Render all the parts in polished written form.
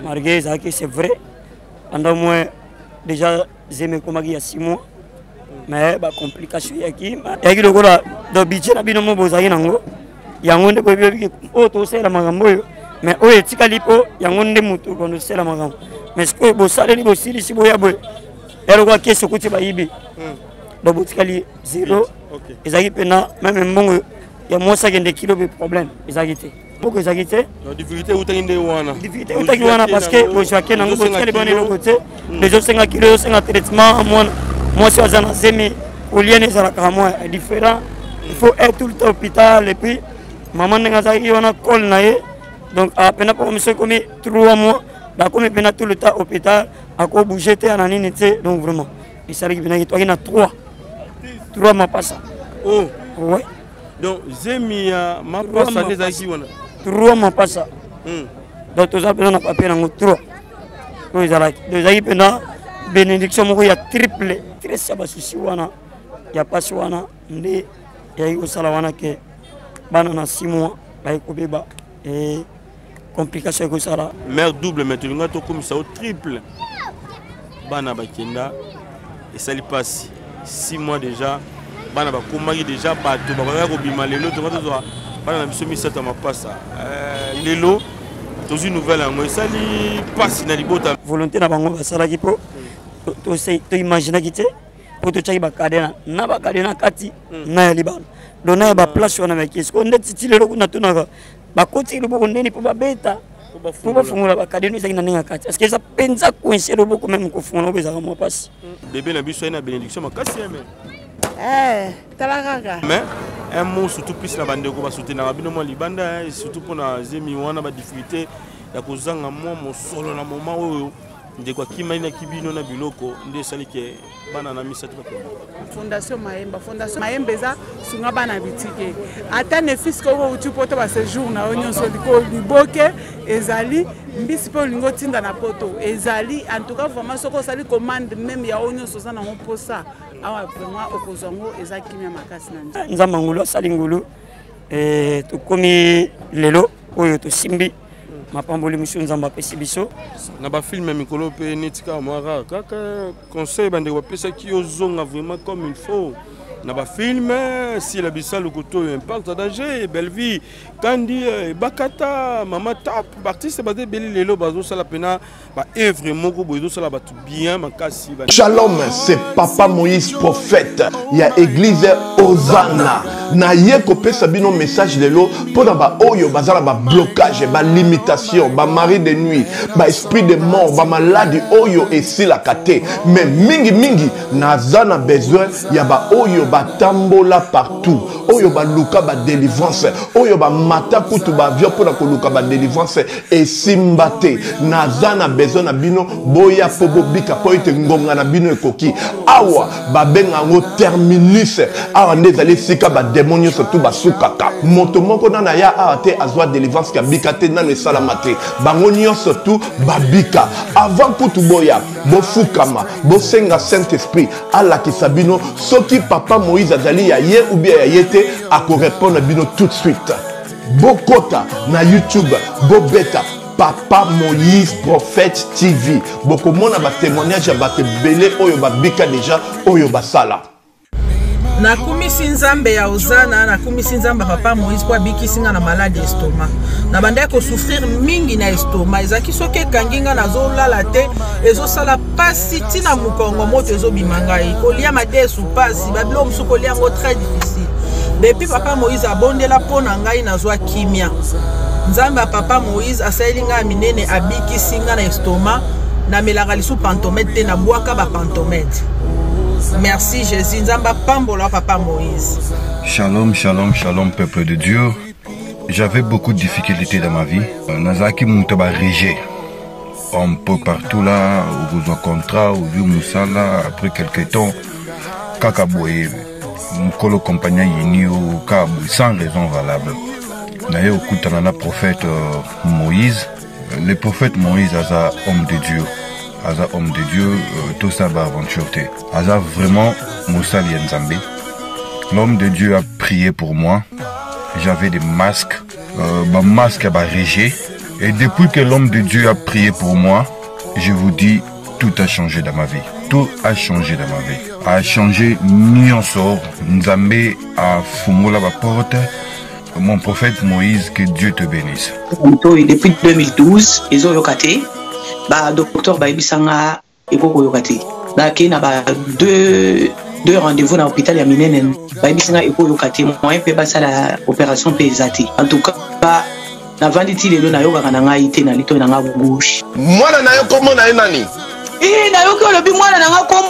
Malgré ezalaki, c'est vrai, pendant moins déjà zemi ekomaki ya 6 mois, mais bacomplication eyaki, eyaki lokola donc budget na bino mo bozalaki nango, yango nde boyebi oyo tosalela makambo oyo, mais oyo etikali mpo yango nde moto bando osala makambo. Mais sikoyo bosaleli, bosilisi, boya boye, ya lokola kesi okuti bayibi, donc botikali zero. Ezalaki mpena meme mbongo ya mwasi akende kilo mpe problème ezalaki te, mboko ezalaki te. Difficulté eutaki nde wana. Difficulté eutaki wana parce que bozwaki nango, botikali bana eloko te. Ezosenga kilo, ezosenga traitement, mwana mwasi aza na zemi, koliene ezalaka mwa différent, il faut être tout le temps hôpital. Et puis mama ndenge azalaki wana, cole na ye, donc apena mpo miso ekomi 3 mois, bakomi mpena tout le temps hôpital, akobouge te, ana nini te. Donc vraiment esalaki mpena toaki na 3 3 mapasa. Oh ouais. Donc zemi ya mapasa nde ezalaki wana. 3 mapasa. Donc toza mpena na papier nango 3 oyo ezalaki. Donc ezalaki mpena bénédiction moko ya triple stress ya basusi wana, ya mpasi wana nde eyaki kosala wana ke bana na 6 mois baye kobeba e complication ekosala. Mare double, mais tolinga tokomisa o triple, bana bakenda, esali mpasi. 6 mois déjà bana bakomaki déjà, bato bakokaki kobima. Lelo tonga tozwa bana na biso misato ya mapasa. Lelo tozwi nouvelle yango, esali mpasi na libota. Volonté na bango basalaki mpo toimaginaki te, mpo totyaki bacadena na bacadena kati na ya libala, donc na ya baplace wana baki. Sikoyo nde ti lelo kuna tunaka bakoti loboko ndeni mpo babeta, mpo bafungola bacadena ezalaki na ndenge ya kati, parce que eza mpenza coince loboko, meme kofungola oyo ezalaka mwa mpasi. Bebe na biso aye na bénédiction makasi me. Tala kaka. Mais un mot surtout plus na bandeko basoutenaka bino mwa libanda, surtout mpona zemi wana, badifficulté ya kozanga mwa mosolo na moment oyo ndeko akimainaki bino na biloko nde esali ke bana na misato bakende. Fondation Mayemba, Fondation Mayemba eza sunga bana bitike, ata ne fiske oko uti poto, basejour na yo nyonso liboke ezali mbisi mpe olingi otinda na poto ezali. En tout cas vraiment soki osali commande meme ya oyo nyonso oza nango mposa awa, vraiment okozwa yango, eza kimia makasi na Nzambe. Ngulu asali ngulu, tokomi lelo oyo, tosimbi mapamboli mosusu Nzambe apesi biso. Na bafilme ya mikolo mpe neti kaka mwa rare kaka conseil bandeko bapesaki, ozonga vraiment comme il faut na bafilme. Sila Bisalu koto oyo Impact en danger, Bellevie Kandi, Bakata, Mama Tap, baartiste baza ebele lelo bazosala mpena baœuvre moko boye ezosala bato bien makasi. Shalom, c'est Papa Moïse prophète ya église Hosanna. Na ye kopesa bino message lelo mpona baoyo baza na bablocage, balimitation, bamari de nuit, baesprit de mort, bamaladi oyo esilaka te. Mais mingimingi naza na besoin ya baoyo batambola partout, oyo baluka badelivrance, oyo bamata kutu baavion mpona koluka badelivrance, esimba te. Naza na besoin na bino, boya mpo bobika, mpo ete ngonga na bino ekoki. Awa babenga yango terminus, awa nde ezali esika bademo nyonso tu basukaka. Moto moko nano aya awa te azwa delivrance kabika te, nano esalama te, bango nyonso tu babika. Avant kutu boya, bofukama, bosenga Saint Esprit alakisa bino soki Papa Moïse azali ya ye ou bien ya ye te, akorépondre bino tout de suite. Bokota na YouTube, bobeta Papa Moïse Prophète TV, bokomona batémoignage ya bato ebele oyo babika deja, oyo basala. Nakumisi Nzambe ya Ozana, nakumisi Nzambe ya Papa Moïse mpo abikisi nga na maladi estomac. Nabandaki kosouffrir mingi na estomac, ezalaki soki ekangi nga nazolala te, ezosala pasi ntina mokongo, moto ezobima ngai, kolia madesu pasi, babiloko mosusu kolia yango très difficile. Depuis Papa Moïse abondela mpo na ngai, nazwa kimia. Nzambe ya Papa Moïse asaleli ngai ya minene, abikisi ngai na estomac. Namelaka lisu pantomètre te, nabwaka bapantomètre. Merci Jésus, Nzambe apambola Papa Moïse. Shalom, shalom, shalom, peuple de Dieu. J'avais beaucoup de difficultés dans ma vie. Nazalaki moto ba rejet un peu partout là, okozwa contrat, ozwi mosala, après quelque temps kaka boye mokolo compagnie ayini yo kaka boye sans raison valable. Naye okutana na prophète Moïse. Le prophète Moïse aza homme de Dieu, aza homme de Dieu, tosala baaventure te, aza vraiment mosali ya Nzambe. L'homme de Dieu a prié pour moi. J'avais des masques, bamasque ya barejet. Et depuis que l'homme de Dieu a prié pour moi, je vous dis, tout a changé dans ma vie. Tout a changé dans ma vie. A changé nyonso. Nzambe afungola ba porte. Mon prophète Moïse, que Dieu te bénisse. Depuis 2012, ezoyoka te. Ba docteur bayebisa nga ekoki koyoka te. Nakei na ba deux deux rendez-vous na hôpital ya minene bayebisi nga ekoyoka te moyen mpe basala opération mpe eza te. En tout cas navandi ti lelo nayokaka na ngai te na litoi na nga gauche. Mwana na yo kombo na ye nani? Ee, nayoki olobi mwana na nga kombo,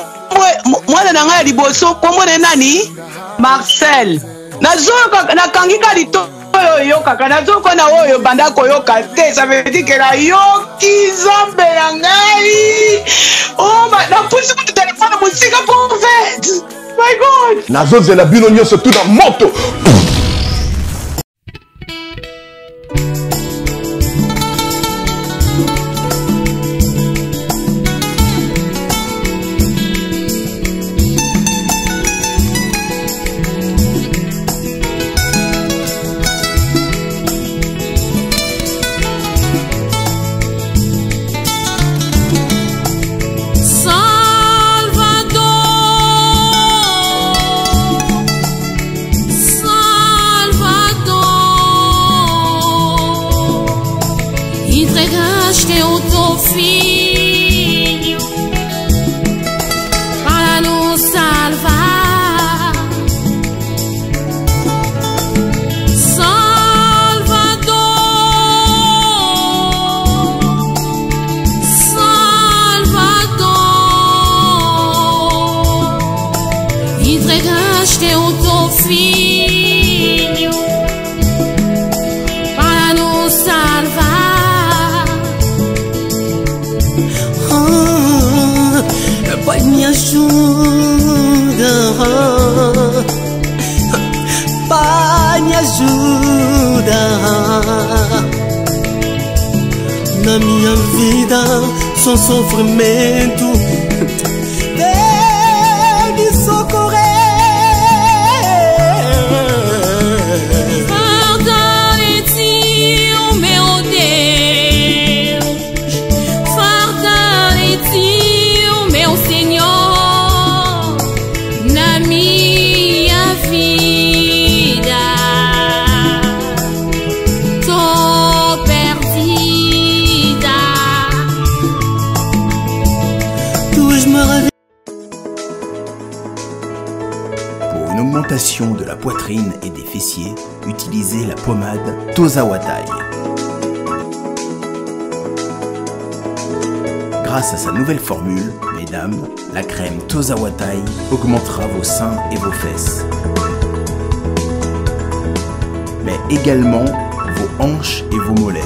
mwana na ngai ya liboso kombo na ye nani? Marcel. Nazoyoka, nakangi ka litoi oyo oyokaka, nazoyoka na oyo banda koyoka te. Ça veut dire que nayoki Nzambe na ngai. Oh, napusi kutu telefone mosika prophète. My God. Nazozela bino nyonso tu na moto. Na minha vida só sofrimento. Vem me socorrer. Fortalece o meu Deus, fortalece o meu Senhor na minha vida. Tô perdida. Tuas maravilhas. Pour une augmentation de la poitrine et des fessiers, utilisez la pommade Tozawatai. Grâce à sa nouvelle formule, mesdames, la crème Tozawatai augmentera vos seins et vos fesses, mais également vos hanches et vos mollets.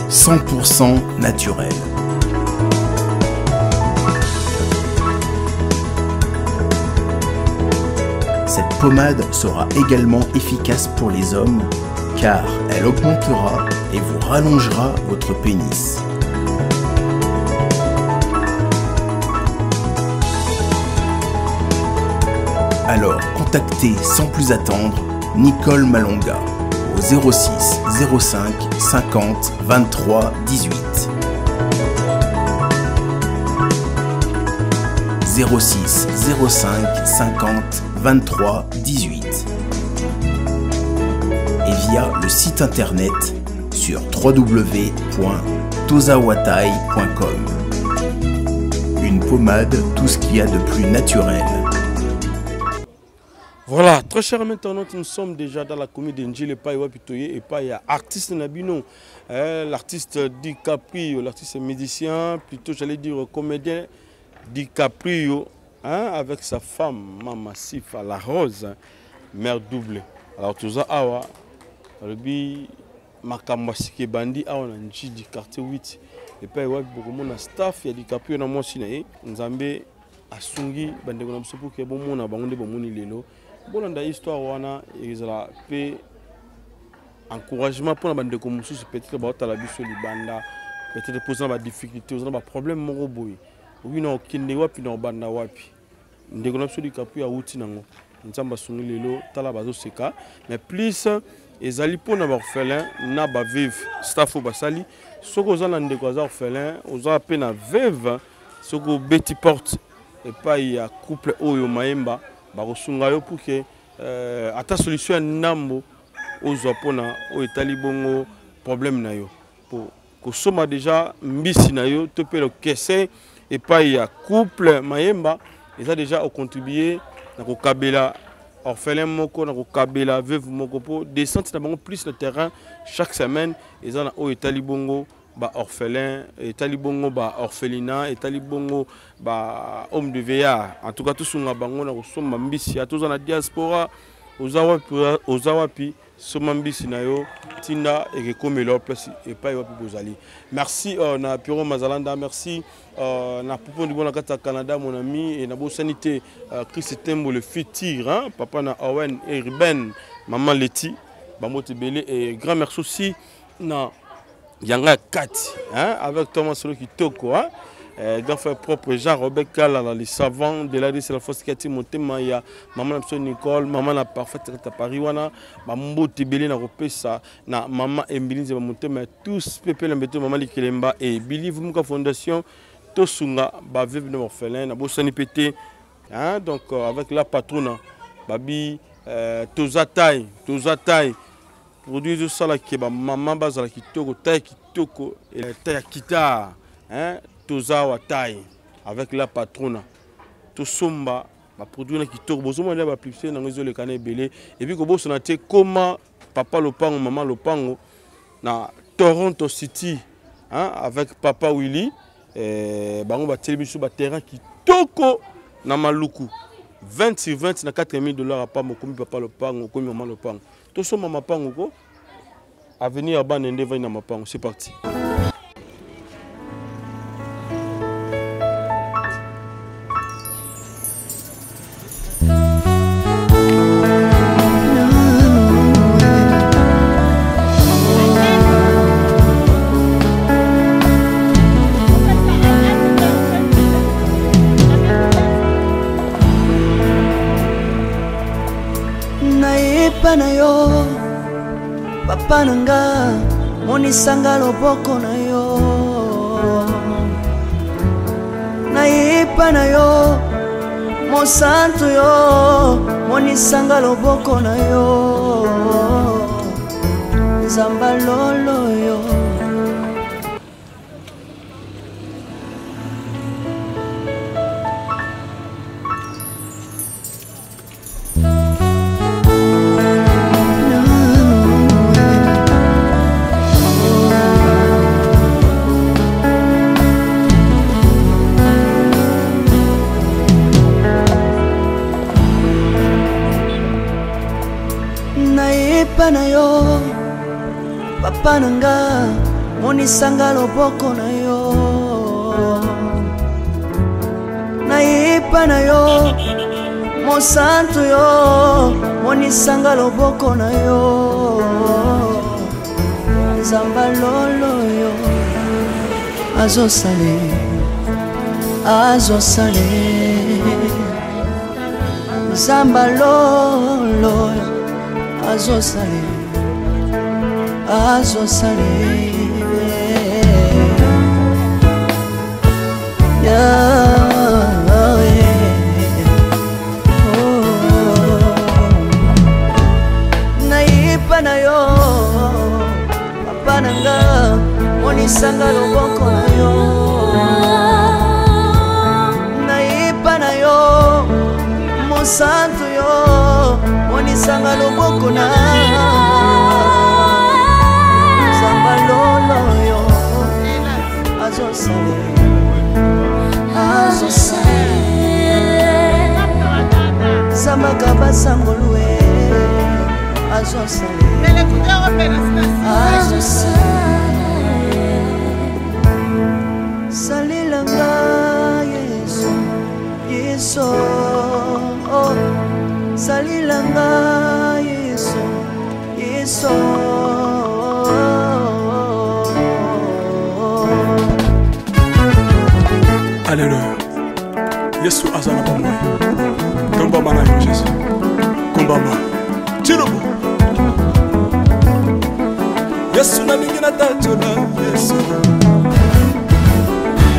100% naturel. Cette pommade sera également efficace pour les hommes car elle augmentera et vous rallongera votre pénis. Alors contactez sans plus attendre Nicole Malonga au 06 05 50 23 18. 06 05 50 23 18. Et via le site internet sur w w w point tozawatai point com. Une pommade, tout ce qu'il y a de plus naturel. Voilà, très chers internautes, nous sommes déjà dans la commune de Ndjili, et pas Wapitoye, et pas artiste Nabino, hein, l'artiste DiCaprio, l'artiste musicien, plutôt j'allais dire comédien DiCaprio, hein, avec sa femme Mama Sifa la Rose, hein, mère double. Alors tout ça, awa, alobi makambo sike bandi awa na Ndjili quartier 8, et pas wapi beaucoup mon staff ya DiCaprio na mwasi na ye, Nzambe asungi bandeko na biso pour que bomona bango nde bomoni lelo. Bolanda histoire wana ezala pe encouragement pour bandeko mosusu, peut-être baotala biso libanda, peut-être posa ba difficulté, oza na ba problème moko boye. Obi na okende wapi na obanda wapi. Ndeko na biso DiCaprio awuti nango. Nzambe asungi lelo, tala bazoseka. Mais plus Ezali mpo na baorphelin na baveuve. Staff oyo basali, soki oza na ndeko aza orphelin, oza mpe na veuve, soki obeti porte epai ya couple oyo Mayemba, bakosunga yo pour que ata solution ya ndambo ozwa mpona oyo etali bongo problème na yo. Po kosomba deja mbisi na yo to mpe lokese epai ya couple Mayemba, eza deja ocontribue na kokabela orphelin moko, na kokabela veuve moko, po descente na bango plus na terrain chaque semaine eza na oyo etali bongo ba orphelin, etali bongo ba orphelinat, etali bongo ba homme de veillard. En tout cas tosunga bango na kosomba mbisi. Ata oza na diaspora, oza wapi, oza wapi, soma mbisi na yo, tinda ekekomela yo place epai wapi bozali. Merci na Pierrot Mazalanda, merci na Poupon du Bon na kati ya Canada, mon ami, et na bosani te Chris Tembo le futur, hein, papa na Owen et Ruben, maman Leti, bambote belé, et grand merci aussi na Yanga Kati, hein, avec Thomas Solo Kitoko, hein. Grand frère propre Jean-Robert Kalala, les savants de la c'est la force qui a motema ya maman na biso Nicole, maman na parfaite à Paris wana, ba mbote belé na kopesa na maman Embilinze ba motema tous pepe na beto maman Likelemba et Billy Vumuka Fondation tosunga ba veuve na orphelin na bosani pété, hein, donc avec la patronne babi toza taille, toza taille produit ezosala ke ba mama bazala kitoko, taille kitoko, et taille ya guitare, hein, toza wa taille avec la patrona tosomba ba produit na kitoko, bozomona ba publicité nango ezoleka na ebele. Et puis kobosana te koma papa lopango, mama lopango na Toronto City, hein, avec papa Willy, bango batieli biso ba terrain kitoko na Maluku 20 sur 20 na 4000 $ apa mokomi papa lopango, mokomi mama lopango. Tosomba mapango ko avenir ya bana nde vai na mapango. C'est parti. Nayepa na yo papa na nga, monisanga loboko na yo. Nayepa na yo mosantu yo, monisanga loboko na yo. Nzamba lolo yo. Nayepa na yo papa na nga, monisanga loboko na yo. Nayepa na yo mosantu yo, monisanga loboko na yo. Nzamba lolo yo azosale, azosale. Nzamba lolo azosale, azosale. Nayepa na yo papa na nga, monisanga loboko na yo. Nayepa na yo mosantu yo, monisanga loboko na Nzamba lolo yo azosale, azosale. Nzamba kabasangolue azosale, azosale. Salelanga Yesu, Yesu, oh. Salelanga Yesu, Yesu. Alléluia. Yesu aza na bomoi. Tombama na yo Jésus. Kombama. Tilobo. Nalingi natatola Yesu.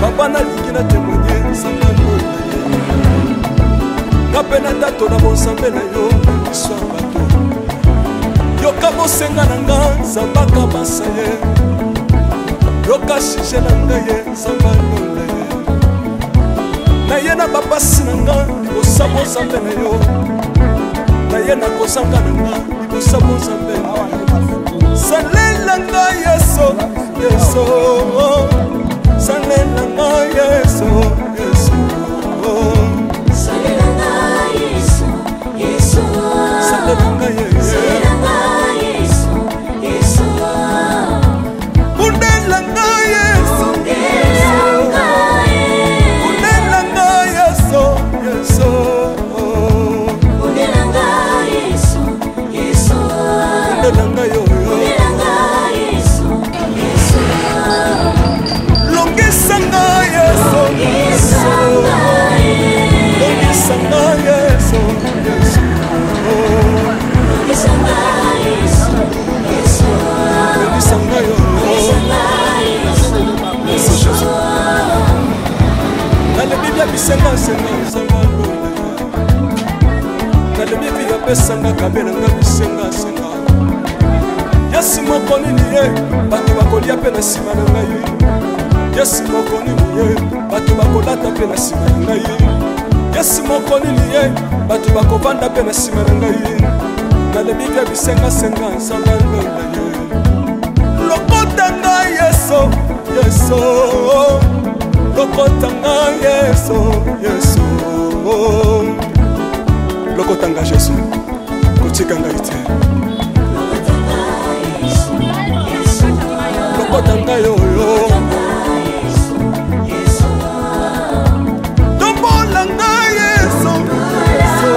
Papa, nalingi na témoigne Nzambe alola ye. Nga mpe natatola bonzambe na yo na miso ya bato. Yoka bosenga na nga, Nzambe akabasa ye. Yoka sujet na ngai ye, Nzambe alola ye. Naye na bapasi na nga libosa bonzambe na yo. Naye na kozanga na nga libosa bonzambe na yo. Salela nga Yesu, Yesu. Salela nga Yesu, Yesu. Salela nga Yesu, Yesu. Salela nga Yesu. Salela nga Yesu, Yesu. Bundela nga Yesu. Bundela nga Yesu. Bundela nga Yesu, Yesu. Bundela nga Yesu, Yesu. Bundela nga yo, yo. Bundela nga Yesu, Yesu. Longisa nga Yesu. Longisa nga Yesu. Longisa nga Yesu, Yesu. Longisa nga Yesu, Yesu. Longisa nga yo, yo. Longisa nga Yesu, Yesu. Nalobi bia bisenga senga nzanga lola. Nalobi mpe yapesanga kabelanga bisenga senga. Yesu moko nini ye bato bakolia mpe na nsima na ngai. Yesu moko nini ye bato bakolata mpe na nsima na ngai. Yesu moko nini ye bato bakovanda mpe na nsima na ngai. Nalobi mpe bisengasenga nzanga lola ye. Lokota ngai Yesu, Yesu. Lokota ngai Yesu, Yesu. Lokota ngai Yesu, kotika ngai te. Lokota ngai oyo. Tombola ngai Yesu, Yesu.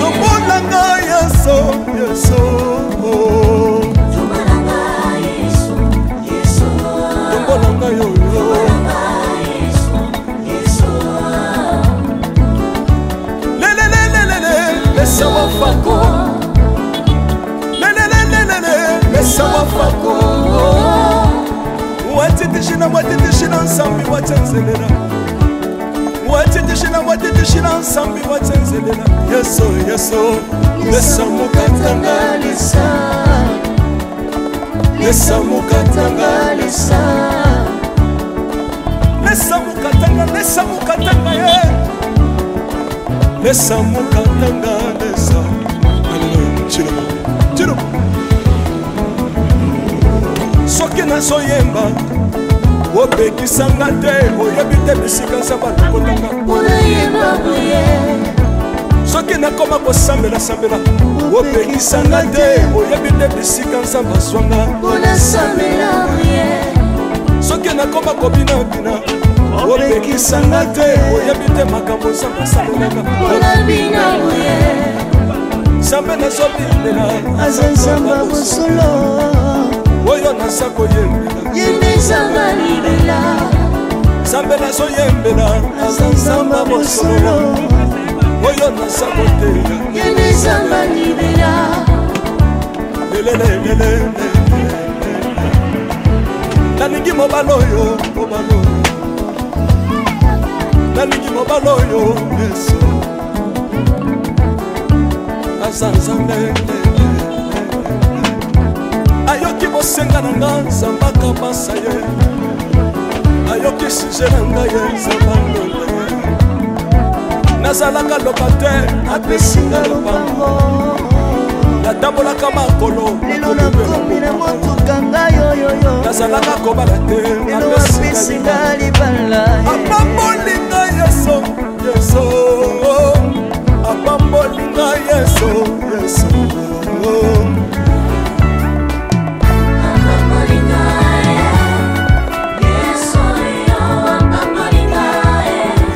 Tombola ngai Yesu, Yesu. Tombola nga Yesu, Yesu. Tombola ngai oyo. Yesu, Yesu. Lelelelelele, lesa wafako. Lelelelelele, lesa wafako. Watitishina, watitishina nsambi watenzelela. Watitishina, watitishina nsambi watenzelela. Yesu, Yesu, lesa mukatanga lesa. Lesa mukatanga lesa. Lesa mukatanga, lesa mukatanga ye. Lesa mukatanga lesa. Alléluia. Tshilombo, Tshilombo. Soki nazoyemba opekisanga te, oyebi te bisika nzambe alokotanga. Unayemba boye. Soki nakoma kosambela-sambela opekisanga te, oyebi te bisika nzambe azwanga. Unasambela boye. Soki nakoma kobinabina opekisanga te, oyebi te makambo nzambe asalelanga. Unabina boye. Nzambe nazobinela aza nzambe ya bosolo. Oyo naza koyembela ye nde nzambe alibela. Nzambe nazoyembela aza nzambe ya bosolo. Oyo naza koteya ye nde nzambe alibela. Lelelelele, nalingi mobali oyo, mobali oyo, nalingi mobali oyo. Yesu aza Nzambe, ayoki bosenga na nga, Nzambe akabasa ye. Ayoki sujet na ngai ye, Nzambe alonga ye. Nazalaka locataire, apesi nga lopango. Natambolaka makolo, lelo nakomi na motuka ngai oyoyo. Nazalaka kobala te, lelo apesi nga libala. Apamboli ngai Yesu, Yesu. Apamboli ngai Yesu, Yesu.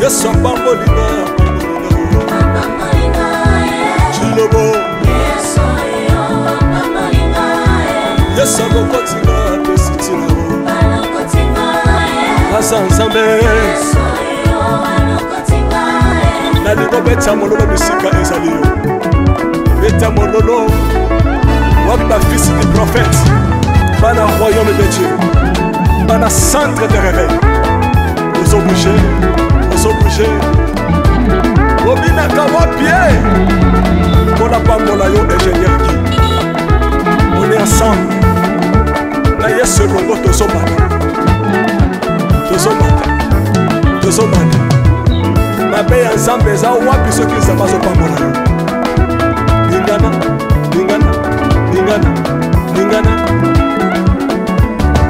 Yesu apamboli ngai, apamboli ngai. Tshilombo. Yesu alokoti nga, apesi ntina. Aza Nzambe. Nalingi obeta mololo bisika ezali yo. Beta mololo wapi bafils du prophète. Bana royaume de Dieu, bana centre de réveil, ozobouge, ozobouge, obinaka wapi ye mpona pambola yo ingénieur Guy. On est ensemble na Yesu elongo, tozomata, tozomata, tozomata. Mabe ya Nzambe eza wapi soki Nzambe azopambola yo? Lingana, lingana, lingana, lingana,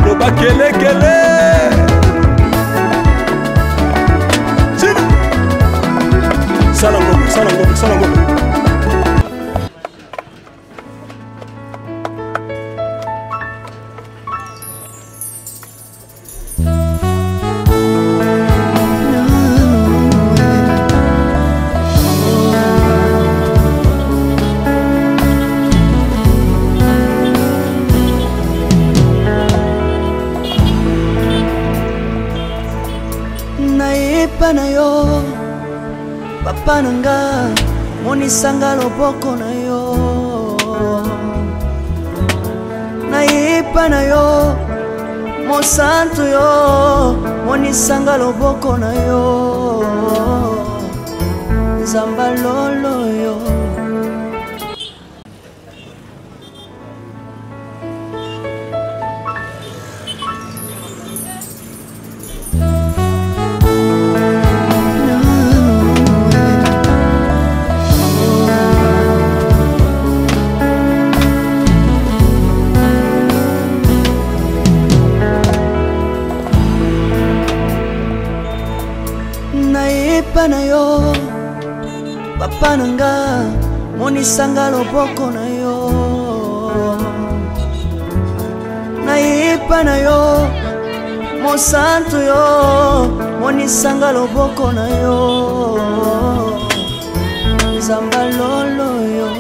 loba kelekele. Tina sala ngombe, sala ngombe, sala ngombe. Nayepa na yo, papa na nga, monisanga loboko na yo. Nayepa na yo, mosantu yo, monisanga loboko na yo. Nzamba lolo yo. Nayepa na yo, papa na nga, monisanga loboko na yo. Nayepa na yo, mosantu yo, monisanga loboko na yo. Nzamba lolo yo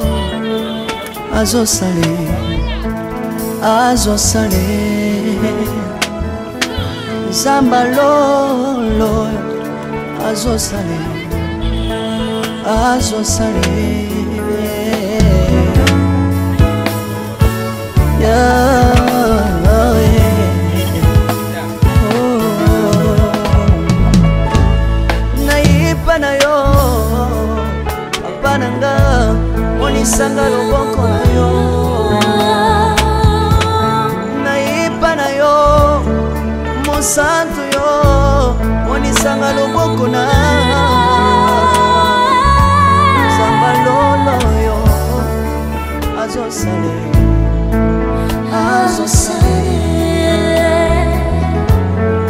azosale, azosale. Nzamba lolo azosale, azosale. Yeah. Oh. Nayepa na yo, papa na nga, monisanga loboko na yo. Nayepa na yo, mosantu yo, monisanga loboko na. Nzamba lolo yo azosale, azosale.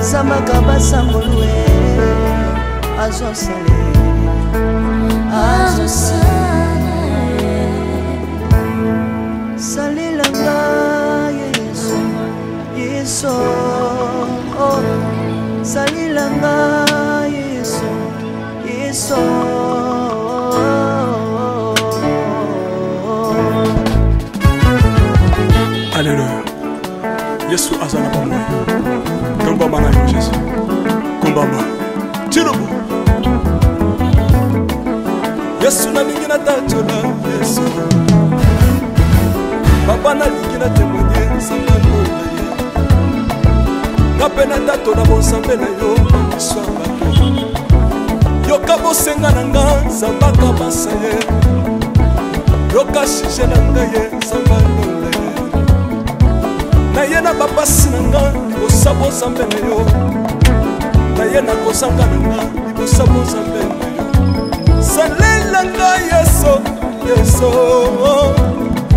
Zambaka basangolue azosale, azosale. Salelanga Yesu, Yesu, oh. Salelanga Yesu, Yesu. Alléluia. Yesu aza na bomoi. Tombama na yo Jésus. Kombama. Tilobo. Yesu nalingi natatola Yesu. Papa nalingi na témoigner nzambe na ye. Nga mpe natatola bonzambe na yo na miso ya bato. Yoka bosenga na nga Nzambe akabasa ye. Yoka sujet na ngai ye Nzambe alonga ye. Naye na bapasi na nga libosa bonzambe na yo. Naye na kozanga na nga libosa bonzambe na yo. Salela nga Yesu, Yesu.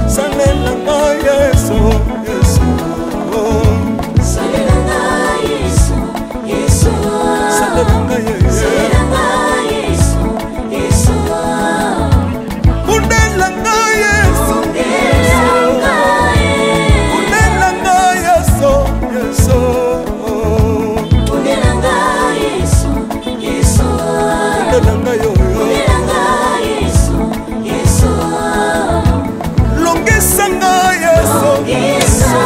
Salela nga Yesu, Yesu. Salela nga Yesu, Yesu. Salela nga Yesu. Salela nga Yesu, Yesu. Bundela nga Yesu. Bundela nga Yesu. Bundela nga Yesu, Yesu. Bundela nga Yesu, Yesu. Bundela nga yo, yo. Bundela nga Yesu, Yesu. Longisa nga Yesu. Longisa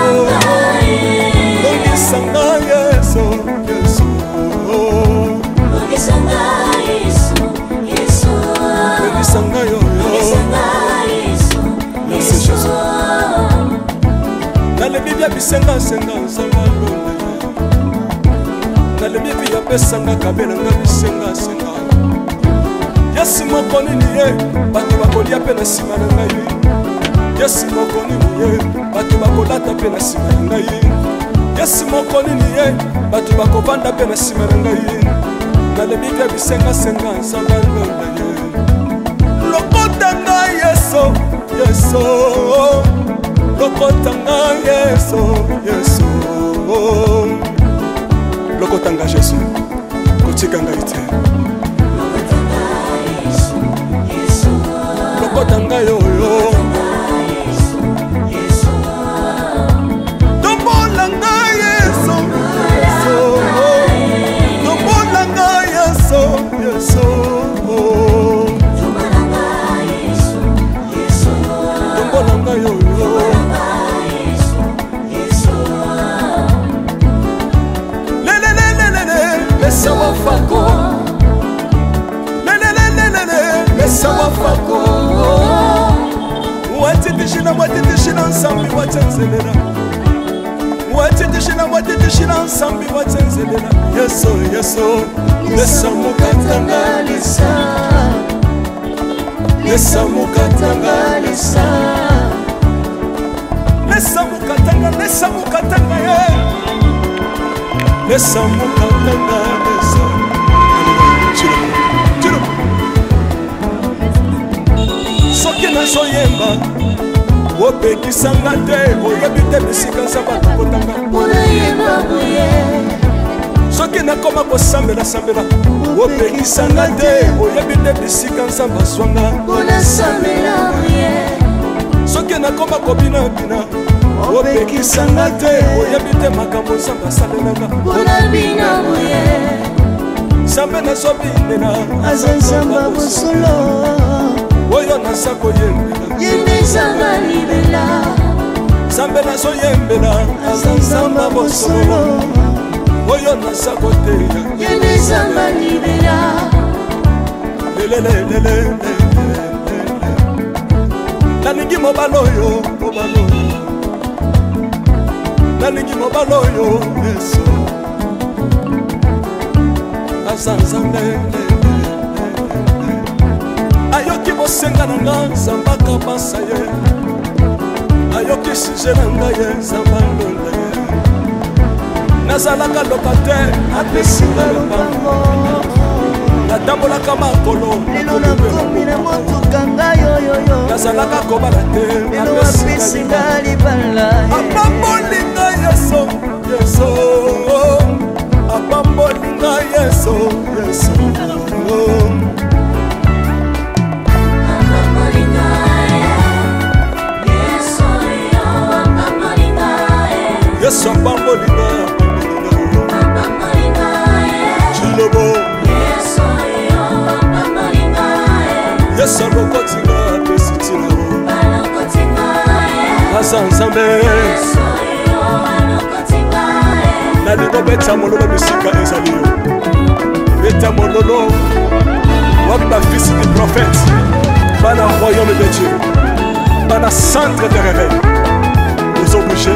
Bisengasenga nzambe alonda ye. Nalembi vi apesanga kabelanga bisengasenga. Yesu moko nini ye bato bakolia mpe na nsima na ngai. Yesu moko nini ye bato bakolata mpe na nsima na ngai. Yesu moko nini ye bato bakovanda mpe na nsima na ngai. Nalembi mpe bisengasenga nzambe alonda ye. Lokota ngai Yesu, Yesu, lokota ngai Yesu, Yesu, lokota ngai Yesu, kotika ngai te. Lokota ngai oyo, tombola ngai Yesu, Yesu, tombola ngai Yesu, Yesu, tombola ngai oyo. Lelelelelele, lesa wafako. Lelelelelele, lesa wafako. Watitishina, watitishina nsambi watenzelela. Watitishina, watitishina nsambi watenzelela. Yesu, Yesu, lesa mokatanga lesa. Lesa mokatanga lesa. Lesa mokatanga, lesa mokatanga ye. Lesa mokatanga lesa. Tiro, tiro. Soki nazoyemba opekisanga te, oyebi te bisika nzambe alokotanga. Soki nakoma kosambela-sambela opekisanga te, oyebi te bisika nzambe azwanga. Soki nakoma kobinabina opekisanga te, oyebi te makambo nzambe asalelanga. Nzambe nazobinela aza nzambe ya bosolo, oyo naza koyembela ye nde nzambe libela. Nzambe nazoyembela aza nzambe ya bosolo, oyo naza koteya ye nde nzambe libela. Lelelelele, nalingi mobali oyo, mobali oyo, nalingi mobali oyo Yesu aza nzambe. Ayoki bosenga na nga, nzambe akabasa ye. Ayoki sujet na ngai ye, nzambe alonda ye. Nazalaka loka te, apesi nga lopango. Natambolaka makolo, lelo nakomi na motuka ngai oyoyo. Nazalaka kobala te, lelo apesi nga libala. Apamboli ngai Yesu, Yesu, apamboli ngai Yesu, Yesu. Yesu apamboli ngai, apamboli ngai. Chilobo Yesu alokoti nga, apesi ntina. Aza nzambe. Nalingi obeta mololo bisika ezali yo, beta mololo. Wapi bafils du prophète, bana royaume de Dieu, bana centre de réveil? Ozobouge,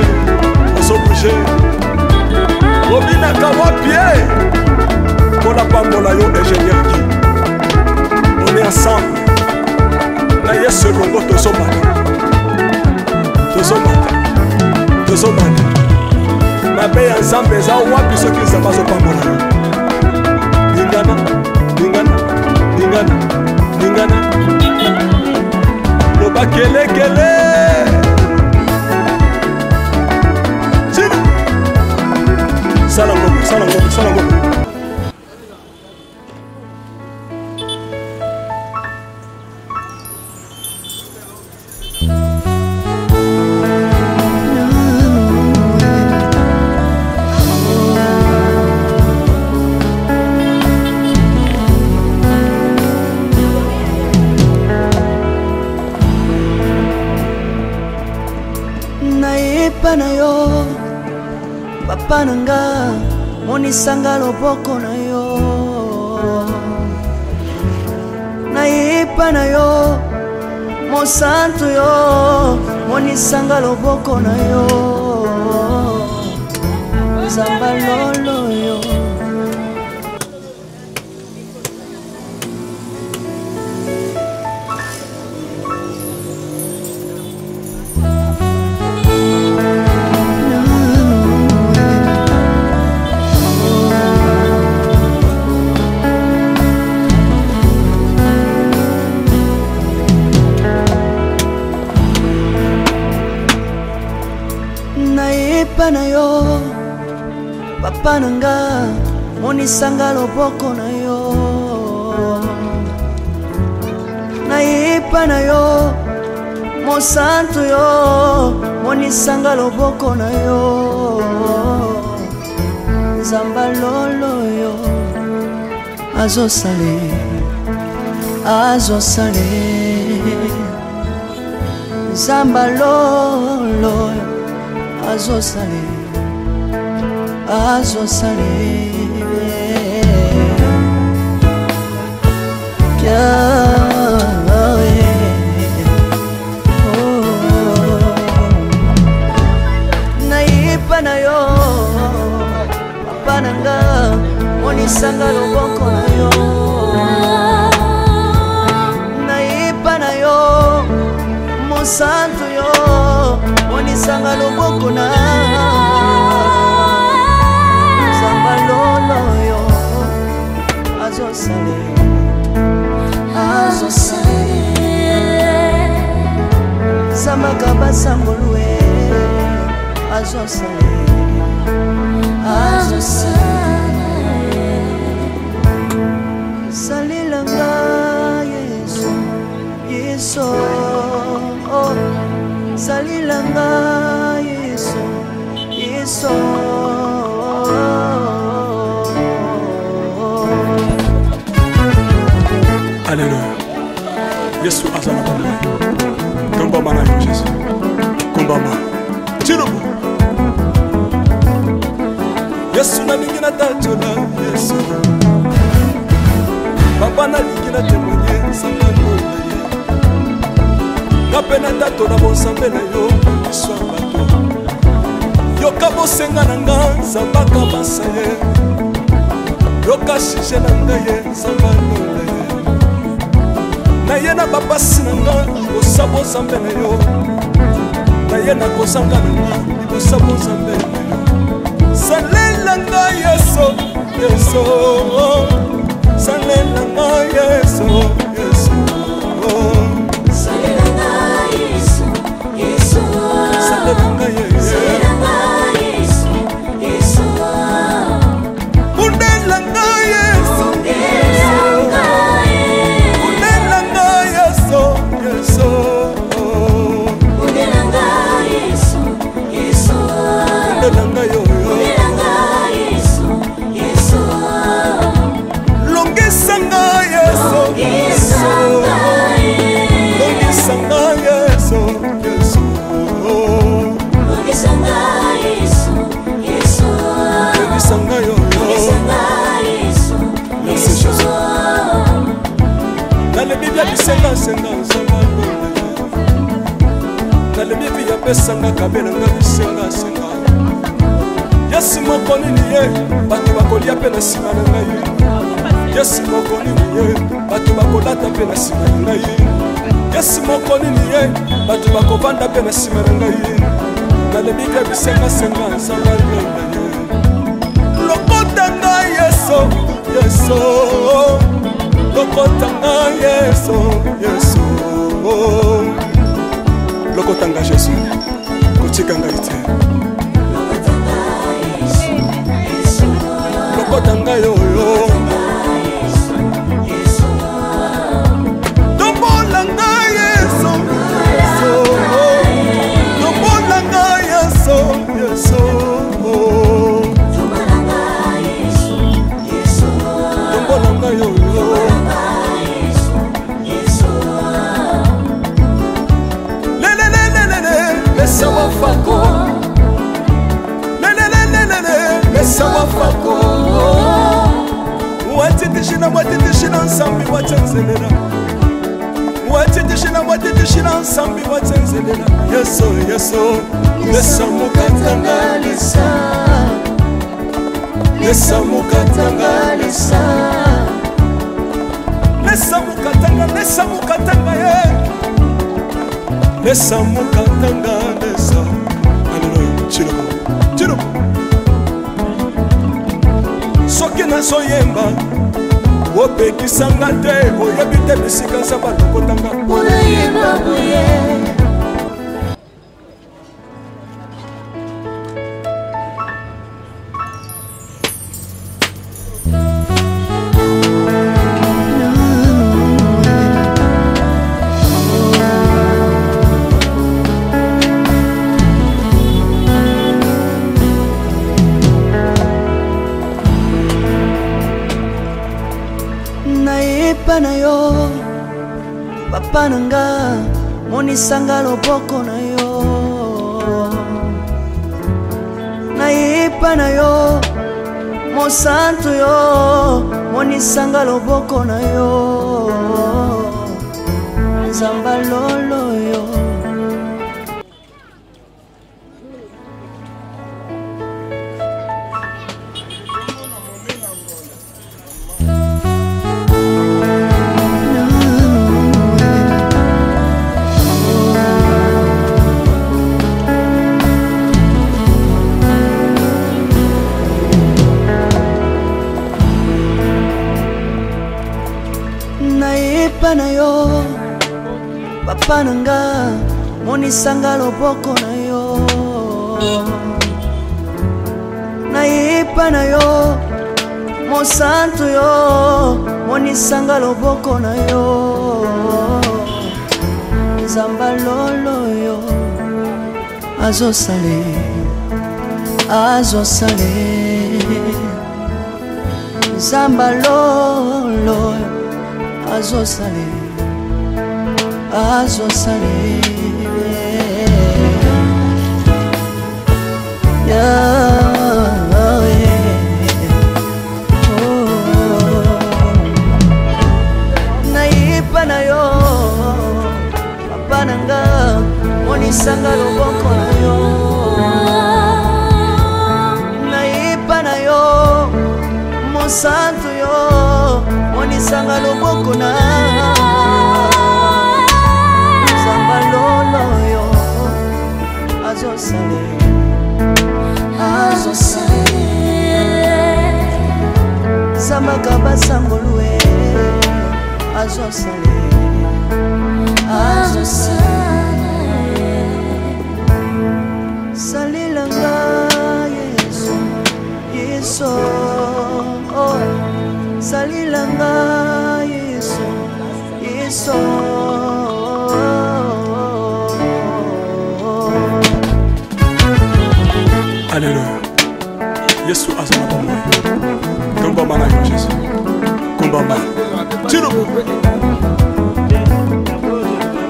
ozobouge, obinaka wapi ye? Mpona pambola yo, ingénieur Guy. On est ensemble na Yesu elongo, tozomata, tozomata, tozomata. Mabe ya nzambe eza wapi soki nzambe azopambola yo? Lingana, lingana, lingana, lingana, loba kelekele. Tina sala ngoko, sala ngoko, sala ngoko. Nayepa na yo papa na nga, monisanga loboko na yo. Nayepa na yo mosantu yo, monisanga loboko na yo. Nzamba lolo yo. Nayepa na yo papa na nga, monisanga loboko na yo. Nayepa na yo mosantu yo, monisanga loboko na yo. Nzamba lolo yo azosale, azosale. Nzamba lolo azosale, azosale. Nayepa na yo papa na nga, monisanga loboko na yo. Nayepa na yo mosantu yo, monisanga loboko na. Nzamba lolo yo azosale, azosale. Samaka basangolue azosale, azosale. Salelanga Yesu, Yesu, oh. Salelanga Yesu, Yesu. Alléluia. Yesu aza na bomoi. Tombama na yo Jésus. Kombama. Tilobo. Yesu nalingi natatola Yesu. Papa nalingi na témoigner nzambe na ye. Nga mpe natatola bonzambe na yo miso ya bato. Yoka bosenga na nga nzambe akabasa ye. Yoka sujet na ngai ye nzambe alonda ye. Naye na bapasi na nga libosa bonzambe na yo. Naye na kozanga na nga libosa bonzambe na yo. Salela nga Yesu, Yesu. Salela nga Yesu, Yesu. Salela nga Yesu, Yesu. Salela nga Yesu. Salela nga Yesu, Yesu. Bundela nga Yesu, Bundela nga Yesu. Bundela nga Yesu, Yesu. Bundela nga Yesu, Yesu. Bundela nga yo, yo. Bundela nga Yesu, Yesu. Longisa nga Yesu, Longisa nga Yesu. Longisa nga Yesu, Yesu. Longisa nga Yesu, Yesu. Longisa nga yo, yo. Longisa nga Yesu, Merci, Yesu. Jésus. Nalobi bia bisengasenga nzambe alonda ye. Nalobi bi apesanga kabelanga bisengasenga. Yesu moko nini ye bato bakolia mpe na nsima na ngai. Yesu moko nini ye bato bakolata mpe na nsima na ngai. Yesu moko nini ye bato bakovanda mpe na nsima na ngai. Nalobi bia bisengasenga nzambe alonda ye. Lokota ngai Yesu, Yesu. Lokota ngai Yesu, Yesu. Lokota ngai Jésus, kotika ngai te. Lokota ngai oyo. Tombola ngai Yesu, Yesu. Tombola ngai Yesu, Yesu. Tombola nga Yesu, Yesu. Tombola ngai oyo. Yesu, Yesu. Lelelelelele, lesa wafako. Lelelelelele, lesa wafako. Watitishina, watitishina nsambi watsenzelela. Watitishina, watitishina nsambi watsenzelela. Yesu, Yesu, lesa mukatanga lesa. Lesa mokatanga lesa. Lesa mokatanga lesa mokatanga ye. Lesa mokatanga lesa. Aleluya. Tshilombo. Tshilombo. Soki nazoyemba opekisanga te oyebi te bisika nzambe alokotanga mpona yemba boye. Nayepa na yo papa na nga, monisanga loboko na yo. Nayepa na yo mosantu yo, monisanga loboko na yo. Nzamba lolo yo. Nayepa na yo papa na nga, monisanga loboko na yo. Nayepa na yo mosantu yo, monisanga loboko na yo. Nzamba lolo yo azosale, azosale. Nzamba lolo azosale, azosale. Nayepa na yo papa na nga, monisanga loboko na yo. Nayepa na yo mosantu yo, monisanga loboko na. Nzamba lolo yo azosale, azosale. Zambaka basangolue azosale, azosale. Salelanga Yesu, Yesu, oh. Salelanga Yesu, Yesu. Alléluia. Yesu aza na bomoi. Tombama na yo Jésus. Kombama. Tshilombo.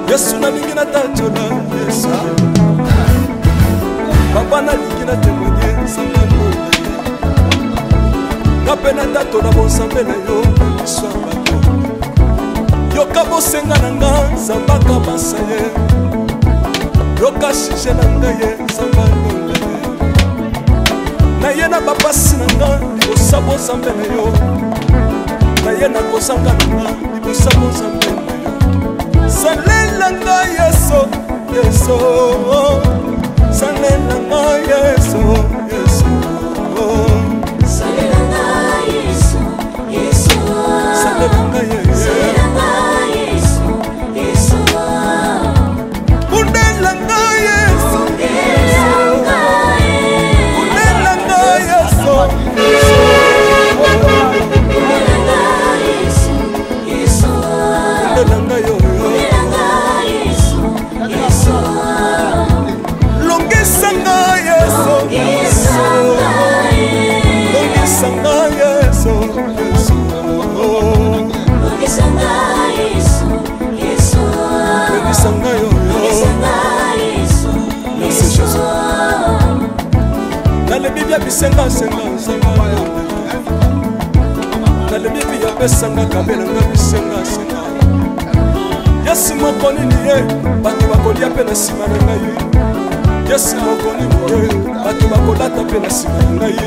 Yesu nalingi natatola Yesu. Papa nalingi na témoigner nzambe na ye. Nga mpe natatola bonzambe na yo liso ya bato. Yoka bosenga na nga nzambe akabasa ye. Yoka sujet na ngai ye nzambe alonga ye. Naye na bapasi na nga libosa bonzambe na yo. Naye na kozanga na nga libosa bonzambe na yo. Salela nga Yesu, Yesu. Salela nga Yesu, Yesu. Salela nga Yesu, Yesu. Salela nga Yesu. Salela nga Yesu, Yesu. Bundela nga Yesu. Bundela nga Yesu. Bundela nga Yesu. Bundela nga Yesu, Yesu. Bundela nga yo. Bundela nga Yesu, Yesu. Longisa nga Yesu. Longisa nga Yesu. Longisa nga Yesu, Yesu. Longisa nga Yesu, Yesu. Longisa nga yo. Longisa nga Yesu, Merci Yesu. Jésus. Nalebi bia bisenga senga senga yo. Nalebi bia pesanga kabela nga bisenga senga. Yesu moko nini ye bato bakolia mpe na nsima na ngai. Yesu moko nini ye bato bakolata mpe na nsima na ngai.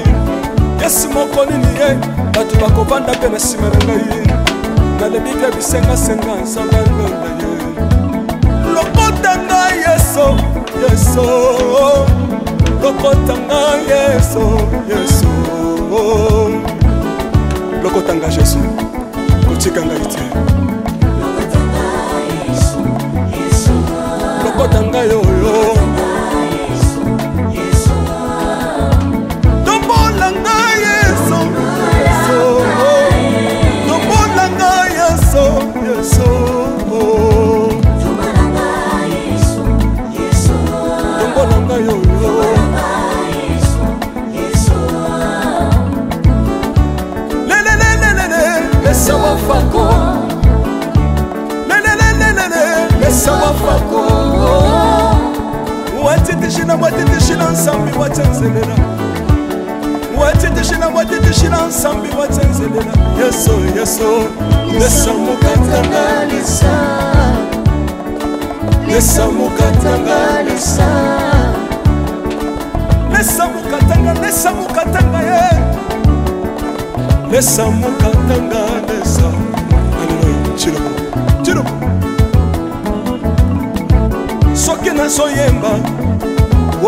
Kasi moko nini ye bato bakovanda mpe na nsima na ngai, nalebi mpe bisengasenga, Nzambe alonda ye. Lokota ngai Yesu, Yesu, lokota ngai Yesu, Yesu, lokota ngai Jesu, kotika ngai te. Lokota ngai oyo, tombola ngai Yesu, Yesu, tombola ngai Yesu, Yesu, tombola ngai oyo. Lelelelelele, lesa wafako, lelelelelele, lesa wafako. Watitishina, watitishina nsambi, watenzelela, watitishina, watitishina nsambi, watenzelela. Yesu, Yesu, lesa mokatanga, lesa, lesa mokatanga, lesa, lesa mokatanga, lesa mokatanga ye, lesa mokatanga, lesa. Aleluya. Chilobo, chilobo. Soki nazoyemba,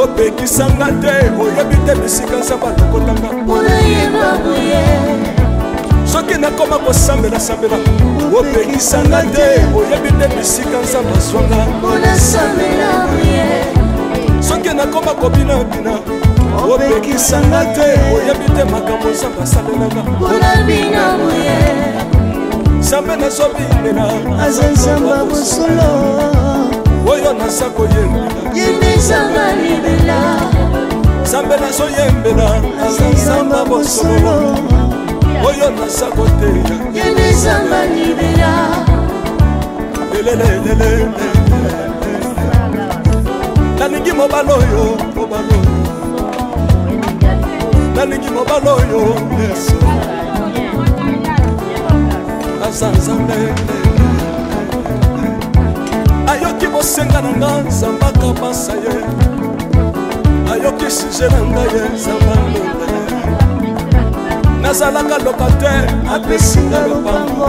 opekisanga te, oyebi te bisika Nzambe alokotanga. Soki nakoma kosambela-sambela, opekisanga te, oyebi te bisika Nzambe azwanga. Soki nakoma kobinabina, opekisanga te, oyebi te makambo Nzambe asalelanga. Nzambe nazobinela aza Nzambe ya bosolo, oyo naza koyembela. Yende Nzambe libela. Nzambe nazoyembela aza Nzambe ya bosolo, oyo naza koteya. Yende Nzambe libela. Lelelelele, nalingi mobali oyo, mobali oyo, nalingi mobali oyo. Yesu aza Nzambe, ayoki bosenga na nga, Nzambe akabasa ye, ayoki sujet na ngai ye, Nzambe alonda ye. Nazalaka locataire, apesi nga lopango,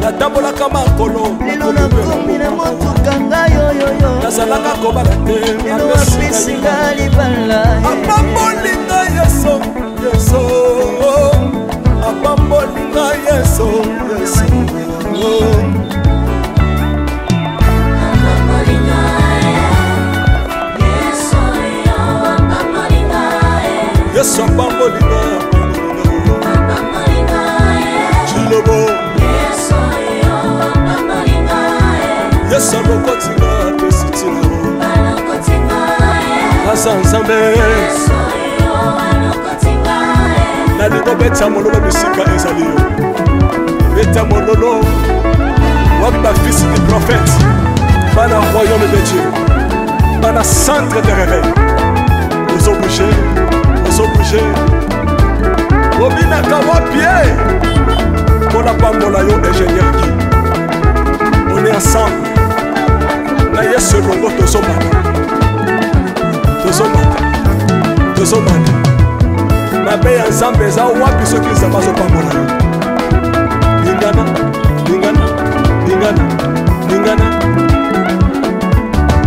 natambolaka makolo, lelo nakomi na motuka ngai oyoyo. Nazalaka kobala te, lelo apesi nga libala. Apamboli ngai Yesu, Yesu, apamboli ngai Yesu, Yesu. Yesu apamboli ngai, Chilobo. Yesu alokoti nga, apesi ntina, aza Nzambe. Nalingi obeta mololo bisika ezali yo, beta mololo. Wapi bafils du prophète, bana royaume de Dieu, bana centre de réveil? Ozobouge, ozobouge, obinaka wapi ye? Mpona pambola yo, ingénieur Guy. On est ensemble na Yesu elongo, tozomata, tozomata, tozomata. Mabe ya Nzambe eza wapi soki Nzambe azopambola yo? Lingana, lingana, lingana, lingana,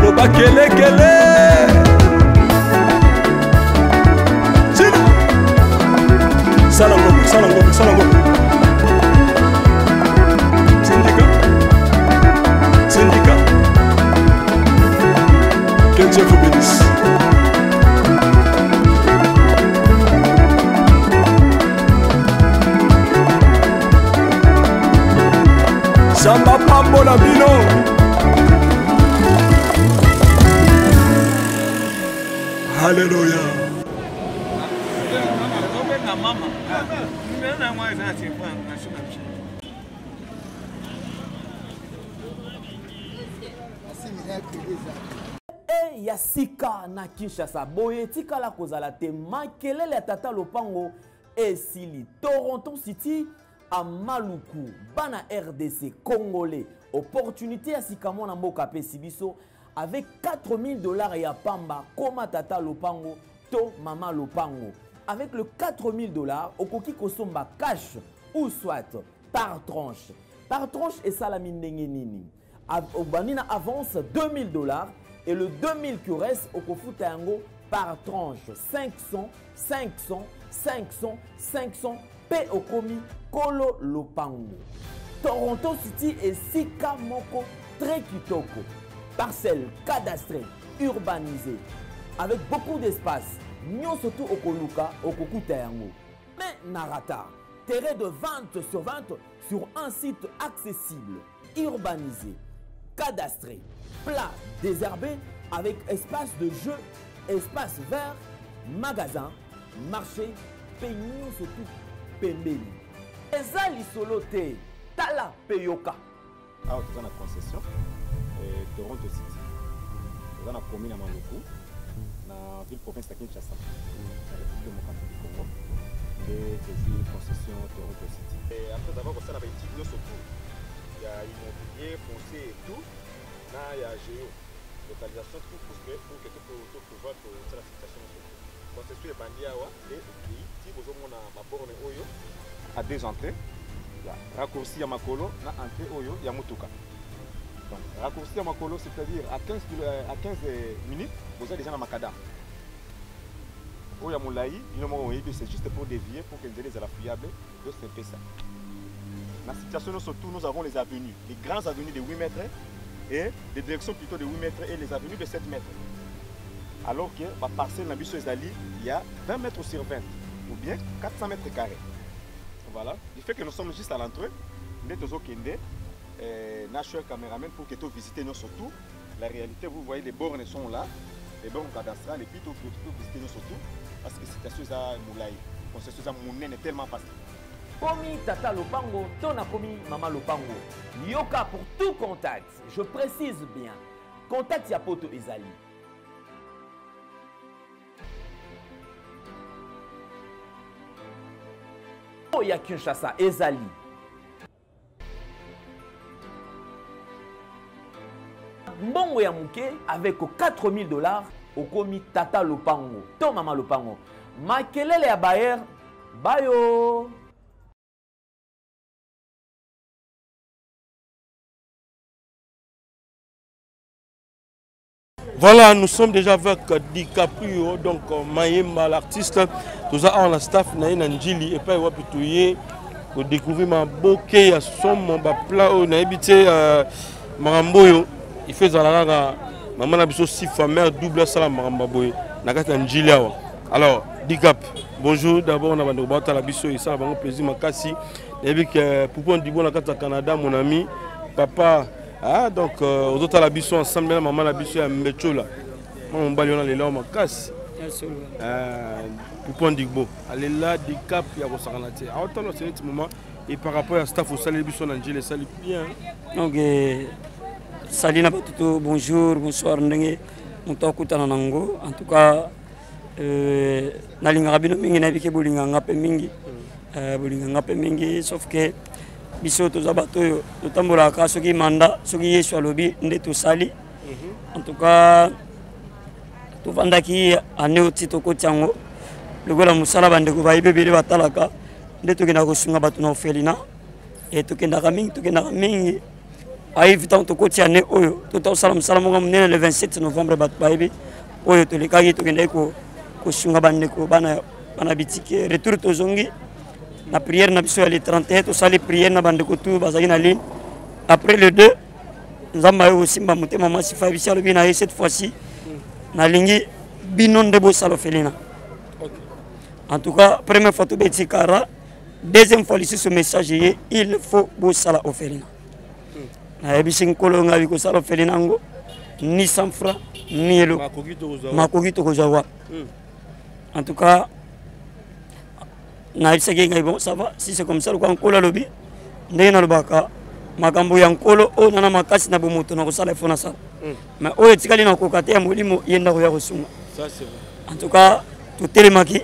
loba kelekele. Tina sala ngombe, sala ngombe, sala ngombe. Tindika, tindika. Que Dieu vous bénisse. Nzambe apambola bino. Halleluya. E ya sika na Kinshasa boye etikala kozala te. Makelele ya tata lopango esili. Toronto City a Maluku, bana RDC congolais, opportunité ya sika mwana mboka apesi biso avec 4000 dollars ya pamba. Koma tata lopango to mama lopango. Avec le 4000 dollars, okoki kosomba cash ou soit par tranche. Par tranche esalami ndenge nini? Obandi na avance 2000 dollars et le 2000 qui reste okofuta yango par tranche 500 500 500 500 pe okomi kolo lopango. Toronto City esika moko très kitoko. Parcelle cadastrée, urbanisée, avec beaucoup d'espace. Nyonso tu okoluka okokuta yango. Mais narata, terrain de 20 sur 20 sur un site accessible, urbanisé, cadastré, plat, désherbé, avec espace de jeu, espace vert, magasin, marché, pe nyonso tu pembeni. Eza lisolo te, tala pe yoka. Awa toza na concession eh, Toronto City, toza na commune ya Maluku na ville province ya Kinshasa na République démocratique du Congo nde tozwi concession Toronto City. Et après avoir kosala ba études nyonso tout ya immobilier, foncier et tout na ya géo localisation tout pour que pour que to pouvoir kosala situation nyonso tout. Concession ebandi awa nde ekei ti bozomona ba borne oyo à deux entrées ya raccourci ya makolo na entrée oyo ya motuka. Donc raccourci ya makolo, c'est-à-dire à 15 à 15 minutes boza déjà na macadam. Oyo ya molai bino moko boyebi, c'est juste pour dévier pour que nzela ezala fiable. Donc c'est un peu ça. Na situation nyonso tout, nous avons les avenues, les grandes avenues de 8 mètres et des directions plutôt de 8 mètres et les avenues de 7 mètres. Alors que ba parcelle na biso ezali il y a 20 mètres sur 20 ou bien 400 mètres carrés. Voilà, du fait que nous sommes juste à l'entrée, nde tozokende na cher caméraman pour que to visiter nyonso tout. La réalité, vous voyez les bornes sont là, les bornes cadastrales et puis to visiter nyonso tout parce que situation eza molai, concession eza monene tellement vaste. Komi tata lopango to na komi mama lopango. Yoka pour tout contact, je précise bien, contact ya poto ezali. Ya Kinshasa ezali. Mbongo ya muke avec 4000 dollars okomi tata lopango to mama lopango. Makelele ya Bayer bayo. Voilà, nous sommes déjà avec DiCaprio, donc Mayemba, l'artiste. Nous avons la staff na Ndjili et pas wapi toye pour découvrir ma bokeh ya somo ba plat oyo nayebi te makambo oyo il faut ezala kaka mama na biso sifa mère double asala makambo boye na kati ya Ndjili awa. Alors Dicap, bonjour d'abord na bandeko batala biso esala bango plaisir makasi. Nayebi que Poupon Dibo na kati ya Canada mon ami papa. Ah, donc ozotala biso ensemble na mama na biso ya Mbechola. Mama mobali wana alela makasi. Poupon Digbo alela Dicap ya kosakana te. Aotala c'est neti moment et par rapport à staff osaleli biso na Ndjili esali bien. Donc sali na bato to bonjour, bonsoir ndenge moto akutana nango. En tout cas nalingaka bino mingi, nayebi ke bolingaka nga mpe mingi. Bolingaka nga mpe mingi, sauf que biso toza bato oyo totambolaka soki manda, soki Yesu alobi nde tosali. En tout cas tovandaki ane oti tokoti yango lokola mosala bandeko bayebi ebele batalaka nde tokendaka kosunga bato na orphelinat. E tokendaka mingi, tokendaka mingi. Ayebi ntango tokoti ane oyo totosala mosala moko monene le 27 novembre, bato bayebi oyo tolekaki, tokendaki kosunga bandeko bana bitike. Retour tozongi na prière na biso ya le 31, tosali prière na bandeko tout bazalaki na ligne. Après le 2, Nzambe aye kosimba motema mwasi Fabrice alobi na ye cette fois-ci nalingi bino nde bosala orphelinat. En tout cas première fois tobeti kara, deuxième fois lisusu message ye il faut bosala orphelinat. Nayebisi nkolo ngai kosala orphelinat yango ni 100 francs ni eloko makoki tokozwa wapi. En tout cas nayebisaki ngai bon ça va si c'est comme ça, lokola nkolo alobi ndenge nalobaka makambo ya nkolo oyo nana makasi na bomoto na kosala ifo nasala, mais oyo etikali na koka te ya molimo ye ndako ya kosunga. En tout cas totelemaki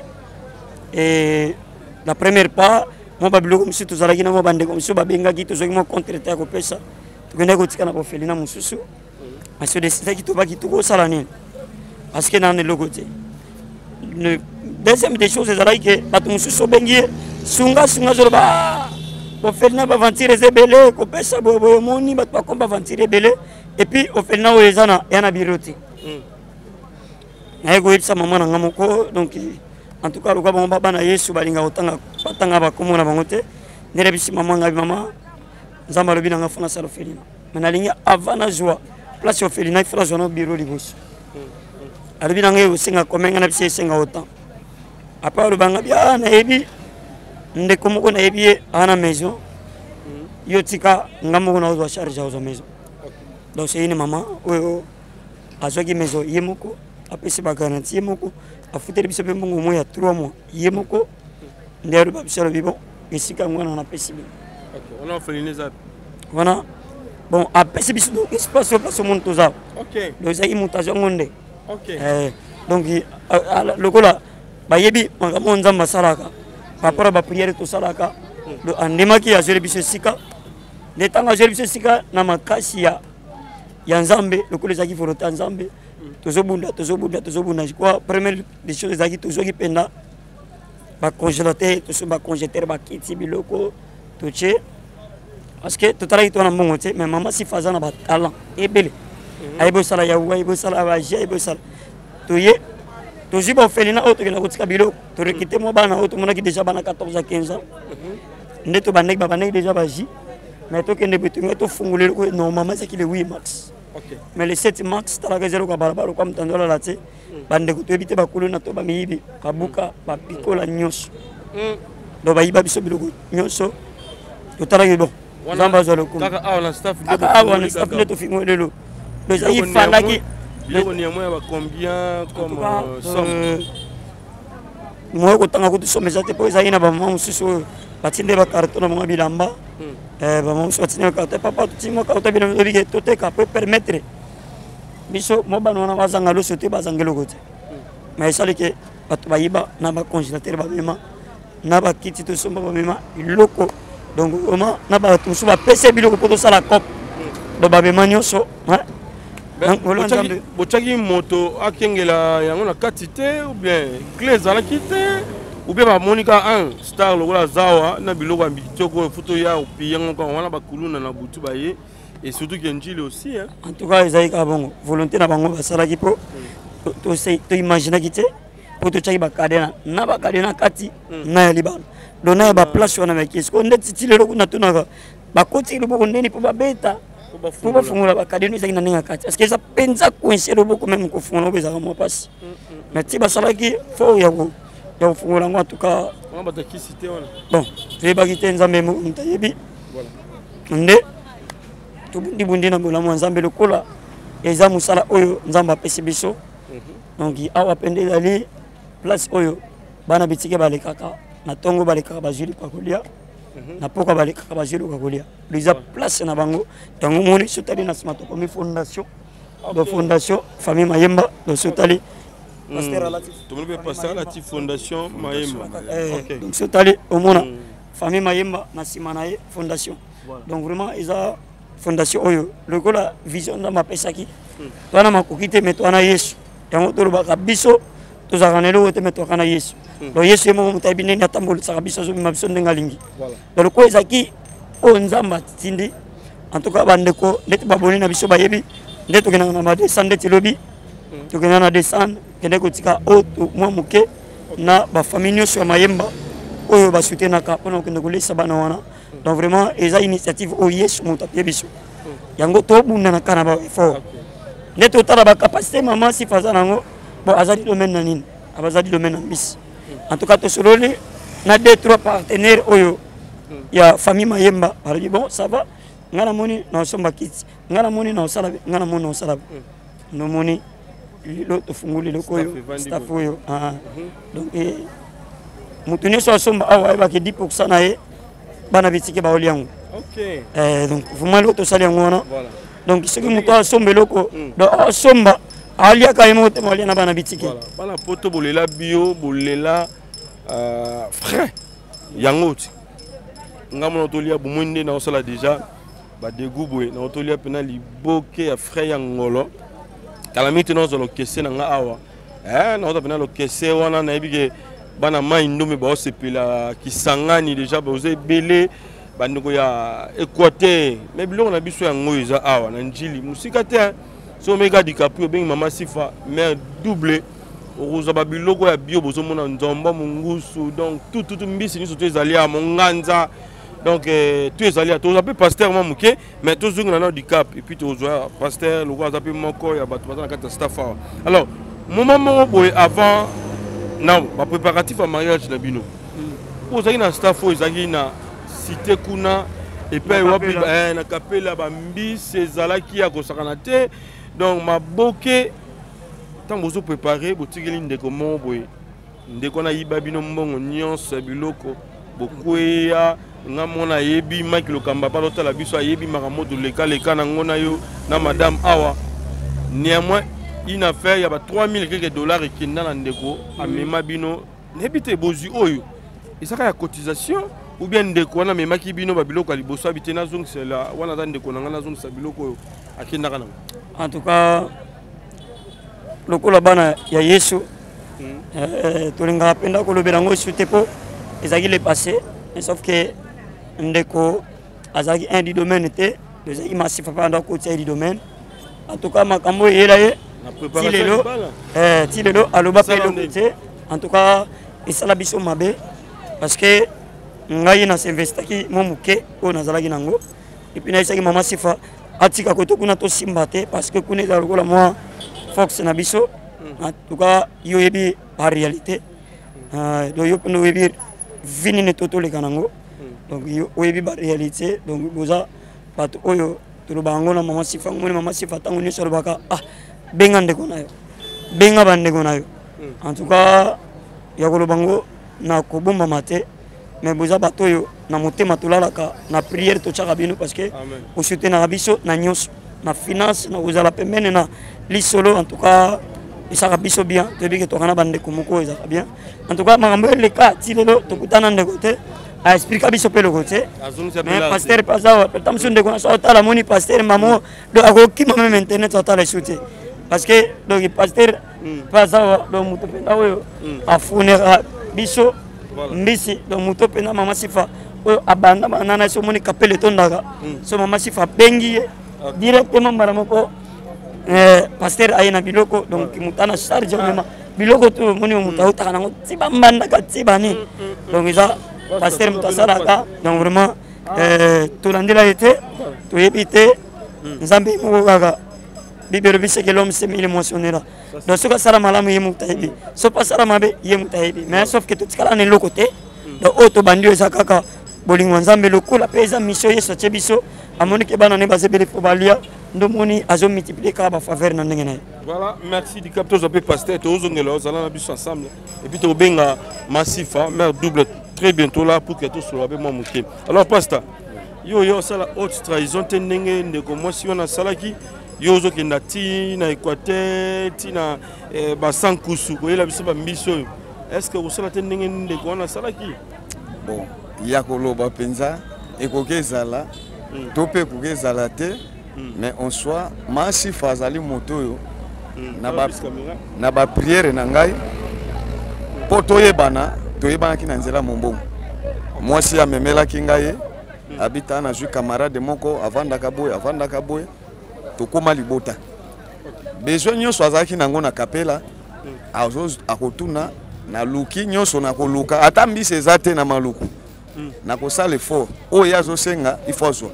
et la première part mwa babiloko mosusu tozalaki na mwa bandeko mosusu babengaki, tozwaki mwa contre ya kopesa, tokendaki kotika na bofelina mosusu. Mais so decidaki tobaki tokosala nini parce que nana eloko te. Deuxième des choses ezalaki ke bato mosusu obengi ye sunga sunga azoloba ah, ofelina baventure eza ebele kopesa boyeboye omoni bato bakomi baventure ebele epuis ofelina oyo eza na ya na biro te hmm. Naye koyebisa mama na nga moko, donc en tout cas lokola bango bana Yesu balinga kotanga batanga bakombo na bango te, nde nayebisi mama ngai, mama, Nzambe alobi na nga fo nasala ofelina, mais nalingi avant nazwa place ya ofelina ifo nazwa na biro liboso. Alobi na ngai osenga combien? Ngai na biso esenga autant. Après aloba ngai ah, nayebi ndeko moko, nayebi ye aa na maison, yo tika nga moko nazwa charge ya kozwa maison. Donc c'est une maman oyo azwaki maison ye moko, apesi bagarantie ye moko, afuteli biso mpe mbongo moi ya 3 mois ye moko, nde aloba biso, alobi bon, esika yango wana napesi bino wana. Bon, apesi biso donc espace oyo place omoni toza. Donc ezalaki moto azwa yango nde eh, donc lokola bayebi makambo oyo Nzambe asalaka par rapport ya bapriere tosalaka, andimaki, azweli biso esika. Nde ntango azweli biso esika na makasi ya Nzambe, lokola ezalaki volonté ya Nzambe, tozobunda, tozobunda, tozobunda. Je crois première des choses ezalaki tozwaki mpenza bacongélateur, toso bacongélateur, bakiti, biloko totie, parce que totalaki to wana mbongo te. Mais mama Sifa aza na batalent ebele, ayebi osala yawu, ayebi osala baji, ayebi osala. Toye tozwi baofelina oyo tokenda kotika biloko, torekite mwa bana oyo tomonaki déjà bana 14 à 15 ans, nde tobandaki, babandaki déjà baji. Mais tokende boye, tolingai tofungola eloko normalement ezaki le 8 mars, mais le 7 mars talaka eza eloko ya balabala okwa moto andolala te. Bandeko, toyebi te bakuluna to bamiyibi babuka bapikola nyonso, donc bayiba biso biloko nyonso. Totalaki, bon, Nzambe azwa lokumu. Kaka awa na staff? Kaka awa na staff nde tofingoli lelo. Donc ezalaki fandaki. Biloko néanmoins ya ba combien comme somme? Moye kotanga kutu somme eza te, mpo ezalaki na bamama mosusu oyo batinde bacarton na bango bilamba, bamama mosusu batinde bacarton, papa totindi mwa carton bilamba, tobike toteka po permettre biso mwa bana wana bazanga loso te, bazanga eloko te. Mais esali ke bato bayiba na bacongélateur, bamema na bakiti tosomba, bamema biloko. Donc vraiment na bato mosusu bapesa biloko mpo tosala cop, donc bamema nyonso. Botiaki moto akengela yango na kati te, ou bien clé ezalaki te, ou bien bamoni kaka un star lokola zawa na biloko ya kitoko oyo futo ya opi yango kaka wana, bakuluna na butu baye, et surtout ke Njili aussi, hein? En tout cas ezalaki kaka bongo, volonté na bango basalaki, mpo toimaginaki te, mpo totiaki bacadena na bacadena kati na ya libala, donc na ya baplace wana baki sikoyo nde titi lelo kuna tunaka bakoti loboko ndeni mpo babeta, mpo bafungola bacadena ezalaki na ndenge ya kati, parce que eza mpenza coince loboko, meme kofungola ngo ezalaka mwa mpasi. Mais ti basalaki fort ya kofungola yango, en tout cas bon, toyebaki te, Nzambe moto ayebi. Nde tobundibundi na bolamu ya Nzambe, lokola eza mosala oyo Nzambe apesi biso. Donc awa mpe nde ezali place oyo bana bitike balekaka na ntongo, balekaka bazwi lipa kolia, na pokwa balekaka bazwi eloko kolia. Eza place na bango yango. Moni so otali na nsima, tokomi fondation, donc fondation famille Mayemba. Donc so otali pasteur alati, tomoni mpe pasteur alati fondation Mayemba. Donc so otali, omona famille Mayemba na nsima na ye fondation. Donc vraiment eza fondation oyo lokola vision Nzambe apesaki. Towana makoki te, mais towana Yesu. Yango tolobaka biso tozalaka na eloko te, mais toyaka na Yesu. Donc Yesu ye moko moto ayebi ndenge atambolisaka biso, azobima biso ndenge alingi. Donc lokola ezalaki oyo Nzambe atindi, en tout cas bandeko ndeti baboni na biso bayebi nde tokendaka na badescente, ndeti lobi tokendaka na descente, kende kotika oyo mwa moke na bafamille nyonso ya Mayemba oyo basoutenaka mpona kokende kolesa bana wana. Donc vraiment eza initiative oyo Yesu moto apie biso yango, tobundanaka na baeffort nde totala bacapacité mama Sifa aza nango. Bon, azali domaine na nini? Abazali domaine na mbisi. En tout cas tosololi na deux trois partenaires oyo ya famille Mayemba, balobi bon, ça va, ngai namoni naosomba kiti, ngai namoni naosala, ngai namoni naosala. Nomoni lelo tofungoli eloko oyo, staff oyo. Donc moto nyonso asomba awa ayebaki 10 pourcent na ye, bana bitike baoli yango. Donc vraiment eloko tosali yango wana. Donc soki moto asomba eloko, donc asomba, aliaka ye moko te, alia na bana bitike. Bana poto bolela bio, bolela frais yango ti nga mona tolia bomoi nde naosala déjà badegu boye, naotolia mpena liboke ya frais ya ngolo. Kala mingi te naozwa lokese na nga awa, naozwa mpena lokese wana, nayebi ke. Bana mai ndombe baosepela Kisangani déjà boza ebele bandeko ya Équateur. Mais biloko na biso yango oyo eza awa na Njili mosika te hein. So omeka DiCaprio obengi mama Sifa mère double okozwa babiloko ya bio bozomona nzombo mongusu donc tout tout tout mbisi nyonso to ezali ya monganza donc euh, tout ezali ya tozwa mpe pasteur mwa moke mais tozongela nao dicap et puis tozwa pasteur lokola aza mpe moko ya bato baza na kati ya staff awa. Alors moment moko boye avant na bapréparatif ya mariage na bino mm. ozalaki na staff oyo ezalaki na cité kuna epai wapi eh, na kapela bambisi ezalaki ya kosakana te donc maboke ntango bozo prépare botikeli ndeko moko boye ndeko wana ayiba bino mbongo nyonso ya biloko bokweya nga mona ayebi mike lokamba mpe azotala biso ayebi makambo tolekaleka nango na yo na madame awa. Néanmoins une affaire ya ba 3000 quelques dollars ekenda na ndeko amema bino nayebi te bozwi oyo ezaka ya cotisation ou bien ndeko wana amemaki bino babiloko ya liboso abi te nazongisela wana aza ndeko na ngai nazongisa biloko oyo akendaka nango. En tout cas lokola bana ya Yesu mm. eh, tolingaka mpenza kolobela yango esu te mpo ezalaki le passé, mais sauf que ndeko azalaki un du domaine te, ezalaki masifa mpe anda kotia du domaine. En tout cas makambo eyela ye ti lelo eh, ti lelo aloba mpe eloko te. En tout cas esala biso mabe parce que ngai nasinvestaki mwa moke oyo nazalaki nango et puis nayebisaki mama Sifa atika koto kuna tosimba te parce que kuna ezala lokola mwa force na biso. En tout cas yo oyebi ba réalité euh, donc yo mpena oyebi vi nini to toleka nango donc yo oyebi ba réalité donc boza bato oyo toloba yango na mama Sifa. Ngomoni mama Sifa ntango nyonso alobaka ah benga ndeko na yo, benga bandeko na yo. En tout cas ya koloba ngo na kobombama te, mais boza bato oyo na motema tolalaka na prière totyaka bino parce que osoutenaka biso na nyonso na finance na kozala pembeni na lisolo. En tout cas esaka biso bien, toyebi ke toka na bandeko moko oyo ezalaka bien. En tout cas makambo eleka ti lelo tokutana ndeko te aexplika biso mpe eloko te, mais pasteur mpe aza awa ta mosusu ndeko na so atala amoni pasteur mamo donc akokima meme internet atala esu te parce que donc pasteur mpe aza awa donc moto mpenza oyo afunaka biso mbisi donc moto mpenza mama Sifa oyo abanda banana so omoni kapele etondaka so mama Sifa abengi ye directement mbala moko eh, pasteur aye na biloko donc moto ana charge omema biloko to omoni moto autaka nango ti bambandaka ti bani donc eza pasteur moto asalaka. Donc vraiment eh, tolandela ye te, toyebi te Nzambe moko kaka. Bible elobi ce que l'homme sème il moissonnera. Donc soki asala malamu ye moto ayebi, soki asala mabe ye moto ayebi, mais sauf que totikala na eloko te. Donc oyo tobandi oyo eza kaka bolingo ya Nzambe lokola mpe eza mission Yesu atie biso, amoni ke bana ne baza ebele mpo balia ndomoni azomultiplie kaka bafaveur na ndenge na ye. Voilà, merci Dicap. Tozwa mpe pasteur tozongela ozala na biso ensemble et puis tokobenga Masifa mère double très bientôt là pour que tosolola mpe mwa moke. Alors pasteur, yo yo osala haute trahison te ndenge ndeko mwasi wana asalaki yo ozokenda ti na Équateur ti na eh, basankusu koyela biso bambisi oyo, est ce que okosala te ndenge ndeko wana asalaki? Bon, ya koloba mpenza ekoki ezala to mpe ekoki ezala te, mais en soi Masifa azali moto oyo na bapriere na ngai mpo toyebana, toyebanaki na nzela mombongo. Mwasi amemelaki ngai ye abita nazwi camarade moko avandaka boye avandaka boye tokóma libota. Besoin nyonso azalaki nango na kapela akotuna naluki nyonso nakoluka ata mbisi eza te na Maluku nakosala effort oyo ye azosenga ifo azwa.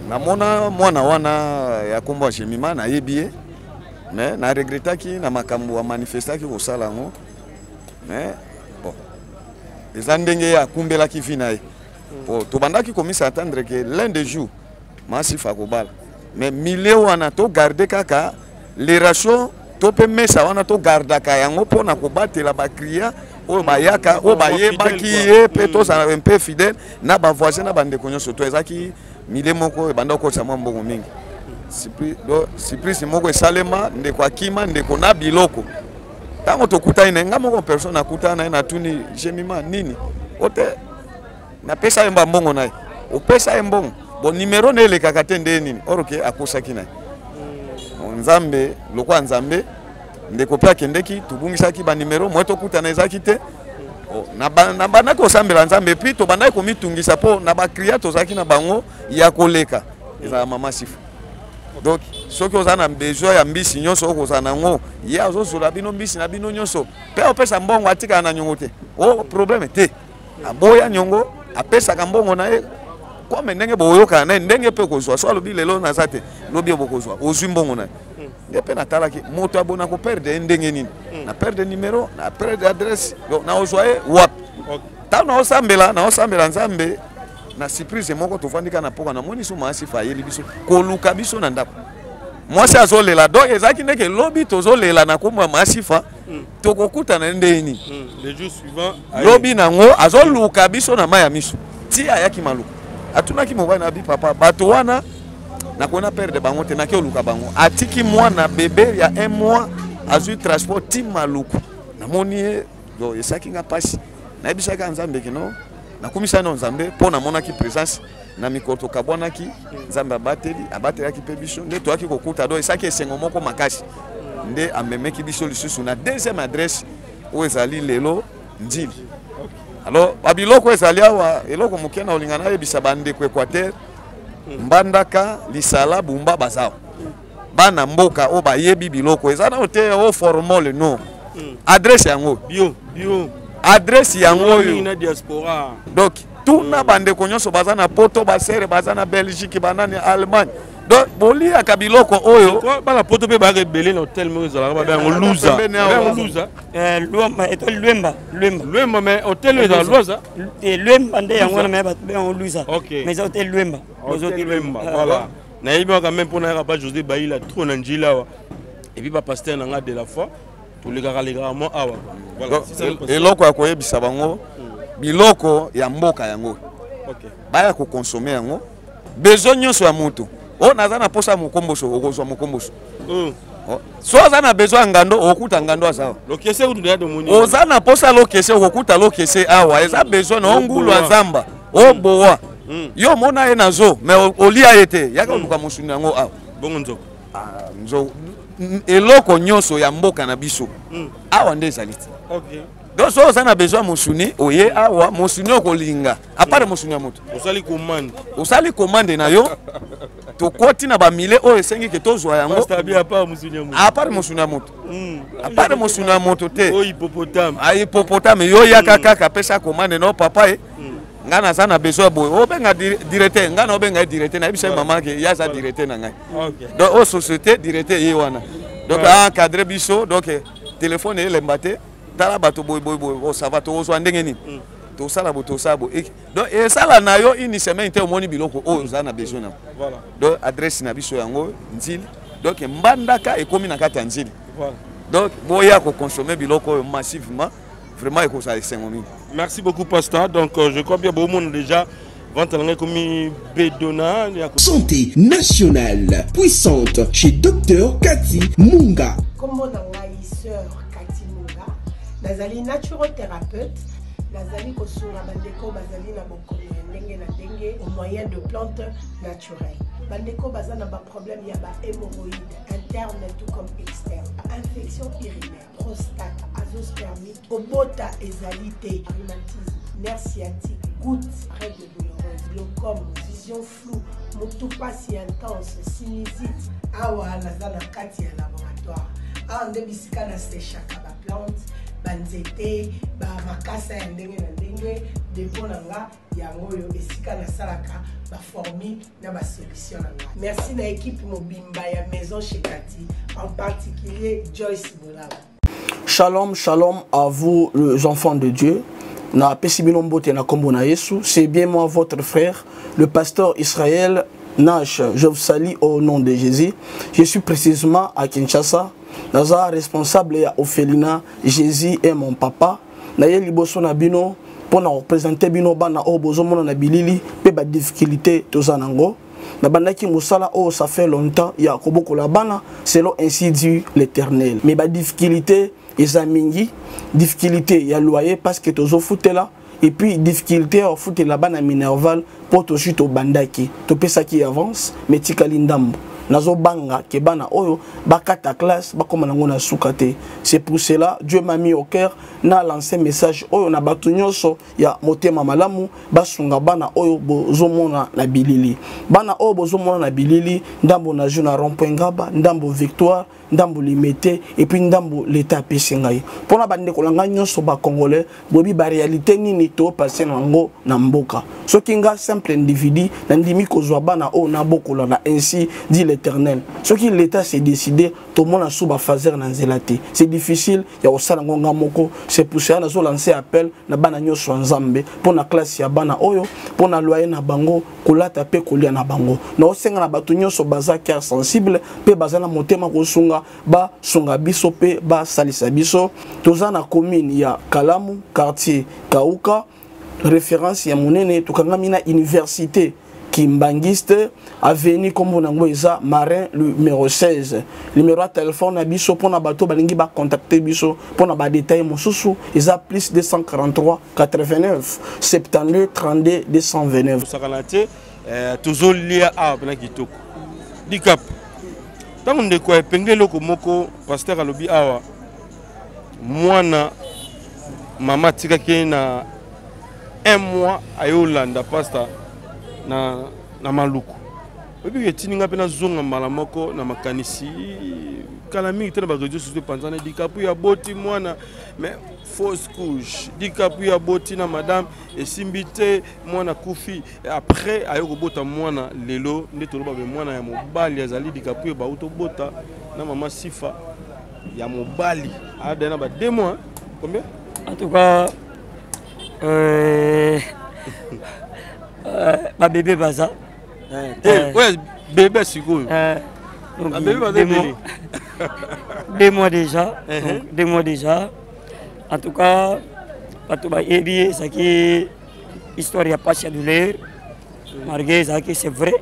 Namona mwana wana ya nkombo ya Jemima nayebi ye, mais naregretaki na makambo amanifestaki kosala yango, mais bon eza ndenge ye akumbelaki vi na ye po tobandaki komisa attendre ke l'un des jours Masifa akobala, mais milieu wana togarde kaka les ratios to mpe mesa wana togardaka yango mpona kobatela baclient oyo bayaka oyo bayebaki ye mpe tozala un peu fidèle na bavoisin na bandeko nyonso. To ezalaki milieu moko ebanda kokotisa mwa mbongo mingi. Surprise moko esalema, ndeko akima ndeko na biloko. Ntango tokutani na ye, nga moko personne akutana na ye, natuni Jemima nini o te napesa ye mbongo na ye, opesa ye mbongo bon numero na elekaka te nde nini or ke akosaki na ye. Nzambe lokola Nzambe. Ndeko mpe akendeki, tobungisaki banimero, mwa tokutana ezalaki te. Oh, nabandaki kosambela Nzambe, epuis tobandaki komitungisa mpo na bakria tozalaki na bango ya koleka ezala mama Sifa. Donc soki oza na besoin ya mbisi nyonso okozala na yango, ye azozola bino mbisi na bino nyonso mpe opesa mbongo, atikala na nyongo te. O oh, problème te, aboya nyongo, apesaka mbongo na ye kome ndenge boyokana na ye, ndenge mpe okozwa. So alobi lelo naza te, lobi bokozwa, ozwi mbongo na ye. Nde mpe natalaki moto abona koperdre ye ndenge nini, na perdre numero, na perdre adresse, donc naozwa ye wapi? Ntango naosambela, naosambela Nzambe, na surprise moko tovandi kaka na poka, namoni so Maasifa ayeli biso koluka biso na ndako, mwasi azolela. Donc ezalaki ndeke lobi tozolela na kombo ya Maasifa, tokokutana ndenge nini? Le jour suivant, lobi nango azoluka biso na mai ya miso ti ayaki Maluku, atunaki mobali na bi papa, bato wana nakona perdre bango te, naki oluka bango. Atiki mwana bebe ya un mois, azwi transport ti Maluku, namoni ye. Donc esaki nga mpasi, nayebisaki ya Nzambe kino nakumisaki na Nzambe mpo namonaki présence na mikolo tokabwanaki. Nzambe abateli, abatelaki mpe biso nde toyaki kokuta. Donc esaki esengo moko makasi nde amemeki biso lisusu na deuxième adresse oyo ezali lelo Ndjili. Alors babiloko ezali awa, eloko moke na olinga nayebisa bandeko Équateur, Mbandaka, Lisala, Bumba, bazawa bana mboka oyo bayebi biloko eza nano te o formole no adresse yango bio bio adresse yango oyo na diaspora. Donc tuna bandeko nyonso baza na poto, basere baza na Belgique, banani Allemagne, donc boliaka biloko oyo. Bana poto mpe bayaka ebele na hotel moko ezalaka, babe yango Luza, yango Luza. Luamba, eto Luemba, Luemba. Luemba, mais hotel oyo ezala Luaza. Luemba nde yango wana, mais bato be yango Luza, mais eza hotel Luemba. Hotel Luemba, voilà. Nayebi kaka même mpo nayaka pa José Bayila trop na Njili awa, et puis bapasteur na nga de la foi, tolekaka lekaka mwa awa. Eloko ya koyebisa bango, biloko ya mboka yango baya kokonsome yango, besoin nyonso ya moto oyo naza na posa ya mokomboso, okozwa mokomboso. So oza na besoin ya ngando, okokuta ngando aza awa. Oza na posa lokese, okokuta lokese awa. Eza besoin na ongulu ya zamba, obowa yo omona ye na zo, mais olia ye te, yaka oluka mosuni yango awa. Bongo nzoko? Nzoko, eloko nyonso ya mboka na biso awa nde ezali te. Donc so oza na besoin ya mosuni, oye awa, mosuni okolinga, apart mosuni ya moto. Osali commande. Osali commande na yo, tokoti na bamile oyo esengi ke tozwa yango. Apart mosuni ya moto, apart mosuni ya moto te, hippopotame, yo yaka kaka, apesa commande no papa ye, ngai naza na besoin ya boye, obenga directeur, ngai na obenga ye directeur, nayebisa ye mama ke ye aza directeur na ngai. Donc oyo société, directeur ye wana, donc aencadre biso. Donc telefone elemba te, tala bato boye boye boye, oh, ça va, tokozwa ndenge nini, tosala boye, tosala boye. Donc esala na yo une semaine te, omoni biloko oyo oza na besoin na. Donc adresse na biso yango Nzili, donc Mbandaka ekomi na kati ya Nzili. Donc boya kokonsome biloko oyo massivement, vraiment ekozala esengo mingi. Merci beaucoup, pasteur. Donc je crois bien bomona déjà vente na ngai ekomi bedona. Santé nationale puissante chez Dr Cathy Munga. Kombo na ngai sœur Cathy Munga, nazali naturothérapeute, nazali kosunga bandeko bazali na bokono ya ndenge na ndenge au moyen de plantes naturelles. Bandeko baza na baproblème ya bahémorroïde interne tout comme externe, infection urinaire, prostate, azoospermie, kobota ezali te, rhumatisme, nerf sciatique, goutte, règle douloureuse, glaucome, vision floue, motu pasi intense, sinusite. Awa naza na kati ya laboratoire, awa nde bisika nasechaka baplante, banzete, bamakasa ya ndenge na ndenge. Depo na nga yango oyo, esika nasalaka baformule na basolution na nga. Merci na équipe mobimba ya Maison chez Kati, en particulier Joyce Bolaba. Shalom, shalom à vous les enfants de Dieu. Na pesi bino mbote na kombo na Yesu. C'est bien moi, votre frère, le pasteur Israël Nash. Je vous salue au nom de Jésus. Je suis précisément à Kinshasa. Naza responsable ya orphelinat Jésus est mon papa. Na ye liboso na bino mpo na représenter bino bana oyo bozomona na bilili mpe ba difficulté toza nango. Nabandaki mosala oyo ça fait longtemps ya kobokola bana selon ainsi dit l'Éternel. Mais ba difficulté eza mingi, difficulté ya loyer parce que tozofutela, et puis difficulté ya kofutela bana minerval mpo tozwi, tobandaki, topesaki avance mais tikali ndambo. Nazobanga ke bana oyo bakata classe bakoma nango na suka te. C'est pour cela Dieu m'a mis au cœur na lancer message oyo na bato nyonso ya motema malamu basunga bana oyo bozomona na bilili. Bana oyo bozomona na bilili, ndambo na jeu na rond-point Ngaba, ndambo Victoire, ndambo Limete et puis ndambo l'État apesi ngai. Mpona bandeko na ngai nyonso ba Congolais, boyebi ba réalité nini to passer na yango na mboka. Soki nga simple individu nandimi kozwa bana oyo nabokola na ainsi dit l'Éternel. Soki l'État s'est décidé, tomona sous ba phaser na nzela te. C'est difficile ya kosala yango nga moko. C'est pour cela nazo lancer appel na bana nyonso ya Nzambe mpona classe ya bana oyo, mpona loyer na bango, kolata mpe kolia na bango. Naosenga na bato nyonso baza cœur sensible mpe baza na motema kosunga, basunga biso mpe basalisa biso. Toza na commune ya Kalamu, quartier Kauka, référence ya monene. Tokangami na université Kimbanguiste, avenue kombo nango eza Marin numéro 16. Numéro ya téléphone na biso mpona bato balingi ba contacter biso mpona ba détail mosusu eza plus 243 89 72 32 229. Tosakana te, tozolia awa mpena kitoko. Dicap, ntango ndeko epenge eloko moko, pasteur alobi awa mwana mama atikaki ye na un mois ayolanda pasteur na Maluku. Oyebi etindi nga mpe nazonga mbala moko na makanisi kala mingi te na bareseau sociaux epanzana. Dicap ya boti mwana mais fausse couche, Dicap ya boti na madame esimbi te, mwana kufi. Après aye kobota mwana lelo nde toloba be mwana ya mobali azali Dicap oyo bauti obota na mama Sifa ya mobali adaya na ba 2 mois combien? En tout cas, babebe baza oyo bebe sikoyo babebe baza ebele. 2 mois déjà. Donc, 2 mois déjà. En tout cas, bato bayebi ezalaki histoire ya pasi ya douleur, malgré ezalaki, c'est vrai,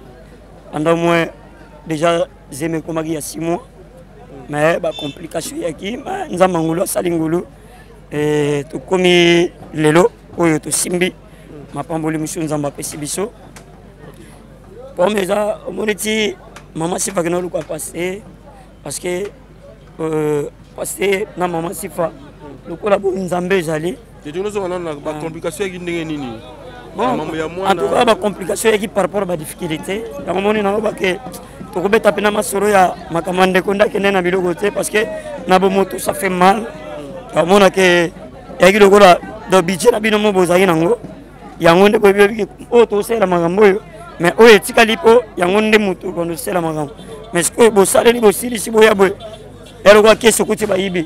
pendant moins déjà zemi ekomaki ya 6 mois, mais bacomplication eyaki. Nzambe ngulu asali ngulu, tokomi lelo oyo tosimbi mapamboli mosusu Nzambe apesi biso. Pome eza omoni ti mama Sifa akende oluka paster, parce que paster na mama Sifa lokola boye Nzambe ezali. Bacomplication eyaki ndenge nini? Bon, en tout cas bacomplication eyaki par rapport badifficulté yango. Moni nango bake tokobeta mpena masolo ya makambo ya ndeko nde akende na biloko te, parce que na bomoto ça fait mal. Omona ke eyaki lokola do budget na bino mo bozalaki nango, yango nde boyebi oyo tosalela makambo oyo, mais oyo etikali mpo yango nde motu bando osala makambo. Mais sikoyo bosaleli, bosilisi, boya boye ya lokola kesi okuti bayibi,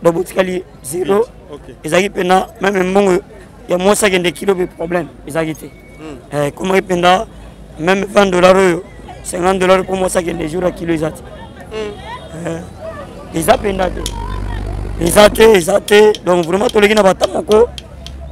donc botikali zéro. Ezalaki mpena même mbongo ya mwasi akende kilo mpe problème ezalaki te. Ekomaki mpenza même 20 $ oyo 50 $ mpo mwasi akende jour ya kilo eza te. Eza mpenza te, eza te, eza te. Donc vraiment toleki na bata moko.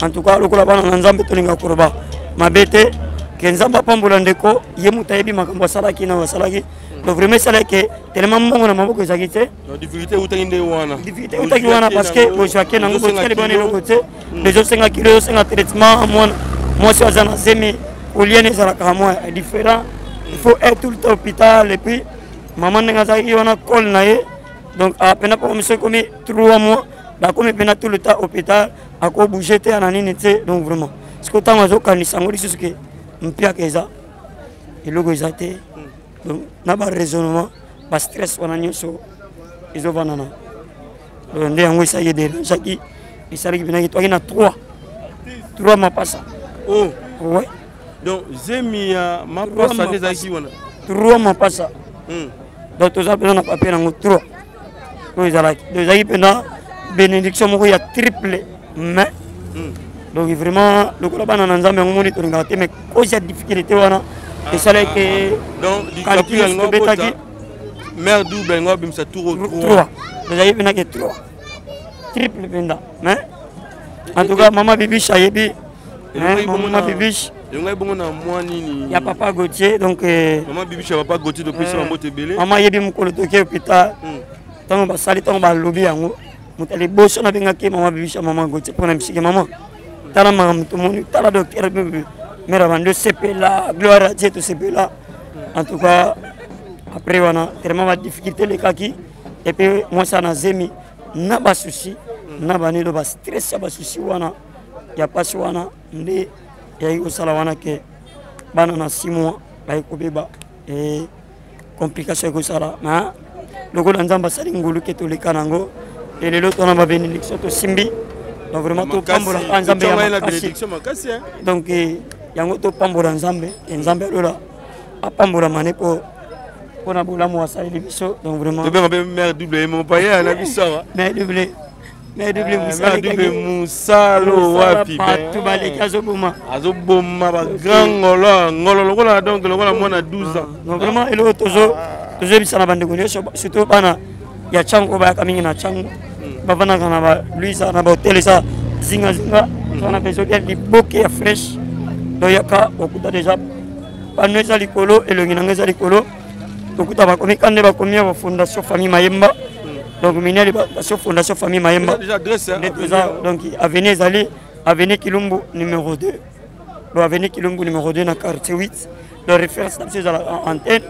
En tout cas, lokola bana na Nzambe tolinga koloba mabe te, ke Nzambe apambola ndeko ye moto ayebi makambo asalaki na asalaki. Donc vraiment esalaki ke tellement mbongo na maboko ezalaki te. Difficulté eutaki nde wana. Difficulté eutaki wana, parce que bozwaki nango, botikali bana eloko te. Ezosenga kilo, ezosenga traitement, mwana mwasi aza na zemi, koliene ezalaka mwa différent, il faut être tout le temps hôpital. Et puis mama ndenge azalaki wana cole na ye, donc apena mpo miso ekomi 3 mois, bakomi mpena tout le temps hôpital, akobouge te na nini te. Donc vraiment sikoyo ntango azokanisa yango lisusu ke mpiaka eza eloko eza te, donc na baraisonnement, bastress wana nyonso ezovanda na nde yango esalaki edérangeaki, esalaki mpenaki twaki na 3 3 mapasa. Oh. Ouais. Donc zemi ya mapasa nde ezalaki wana. 3 mapasa. Donc toza mpenza na papier nango 3 oyo ezalaki. Donc ezalaki mpenza bénédiction moko ya triple, mais donc vraiment lokola bana na Nzambe yango moni tolingaka te, mais cause ya difficulté wana esalaki calcul tobetaki. Mère double yango abimisa tour. 3 ezalaki mpenaki 3 triple mpenza. Mais en tout cas mama Bibiche ayebi, mama Bibiche. Elongai bongo na mwa nini? Ya papa Gautier, donc mama Bibiche ya papa Gautier, topesi bambote ebele. Mama ayebi mokolo toke hôpital, ntango basali, ntango balobi yango, moto ya liboso nabengaki mama Bibiche ya mama Gautier mpona misike: "Mama, tala makambo tomoni, tala docteur mare abandi osepela, gloire à Dieu, tosepela." En tout cas Après wana tellement badifficulté elekaki, epuis mwasi ana zemi na basusi na banelo, bastress ya basusi wana ya mpasi wana nde eyaki kosala wana ke bana na 6 mois baye kobeba e complication ekosala. Ma lokola Nzambe asali ngolu ke toleka nango, e lelo tona babénédiction tosimbi. Donc vraiment topambolaka Nzambe ya makasi. Donc yango topambola Nzambe, e Nzambe alola apambolama ne mpo mpona bolamu asaleli biso. Donc vraiment tobenga mpe mare double mopaye na biso awa. Mare double, mare double. Mare double mosalo wapi? Bato baleki, azoboma. Azoboma bagrand ngolo ngolo lokola, donc lokola mwana 12 ans. Donc vraiment eloko tozoyebisa na bandeko nyonso, surtout bana ya Tshangu oyo bayaka mingi na Tshangu, bavandaka na baluisa na bahotel eza zingazinga wana mpe ezolia liboke ya fresh. Donc yaka okuta déjà pano eza likolo, elongi nango eza likolo, okuta bakomi kande, bakomi ya bafondation Famille Mayemba. Donc mini alimentation Fondation Famille Mayemba nde toza. Donc avenue ezali avenue Kilumbu numéro 2. Donc avenue Kilumbu numéro 2 na quartier 8. Donc référence na biso ezalaka antenne.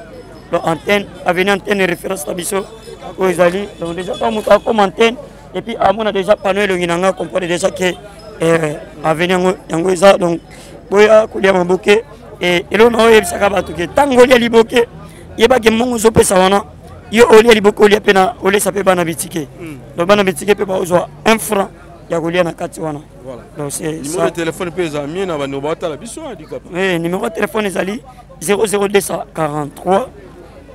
Donc antenne, avenue antenne, référence na biso oyo ezali. Donc déjà ntango moto akoma antenne et puis amona déjà panneau, elongi na nga, comprendre déjà ke avenue yango yango eza. Donc boya kolia maboke. Eloko na oyo oyebisaka bato ke ntango olia liboke, yebake mbongo ozopesa wana, yo olia liboke, olia mpe na olesa mpe bana bitike. Donc bana bitike mpe baozwa 1 franc ya kolia na kati wana. Donc c'est numéro de téléphone mpe eza mie na bandeko baotala biso Dicap. Oui, numéro de téléphone ezali 00243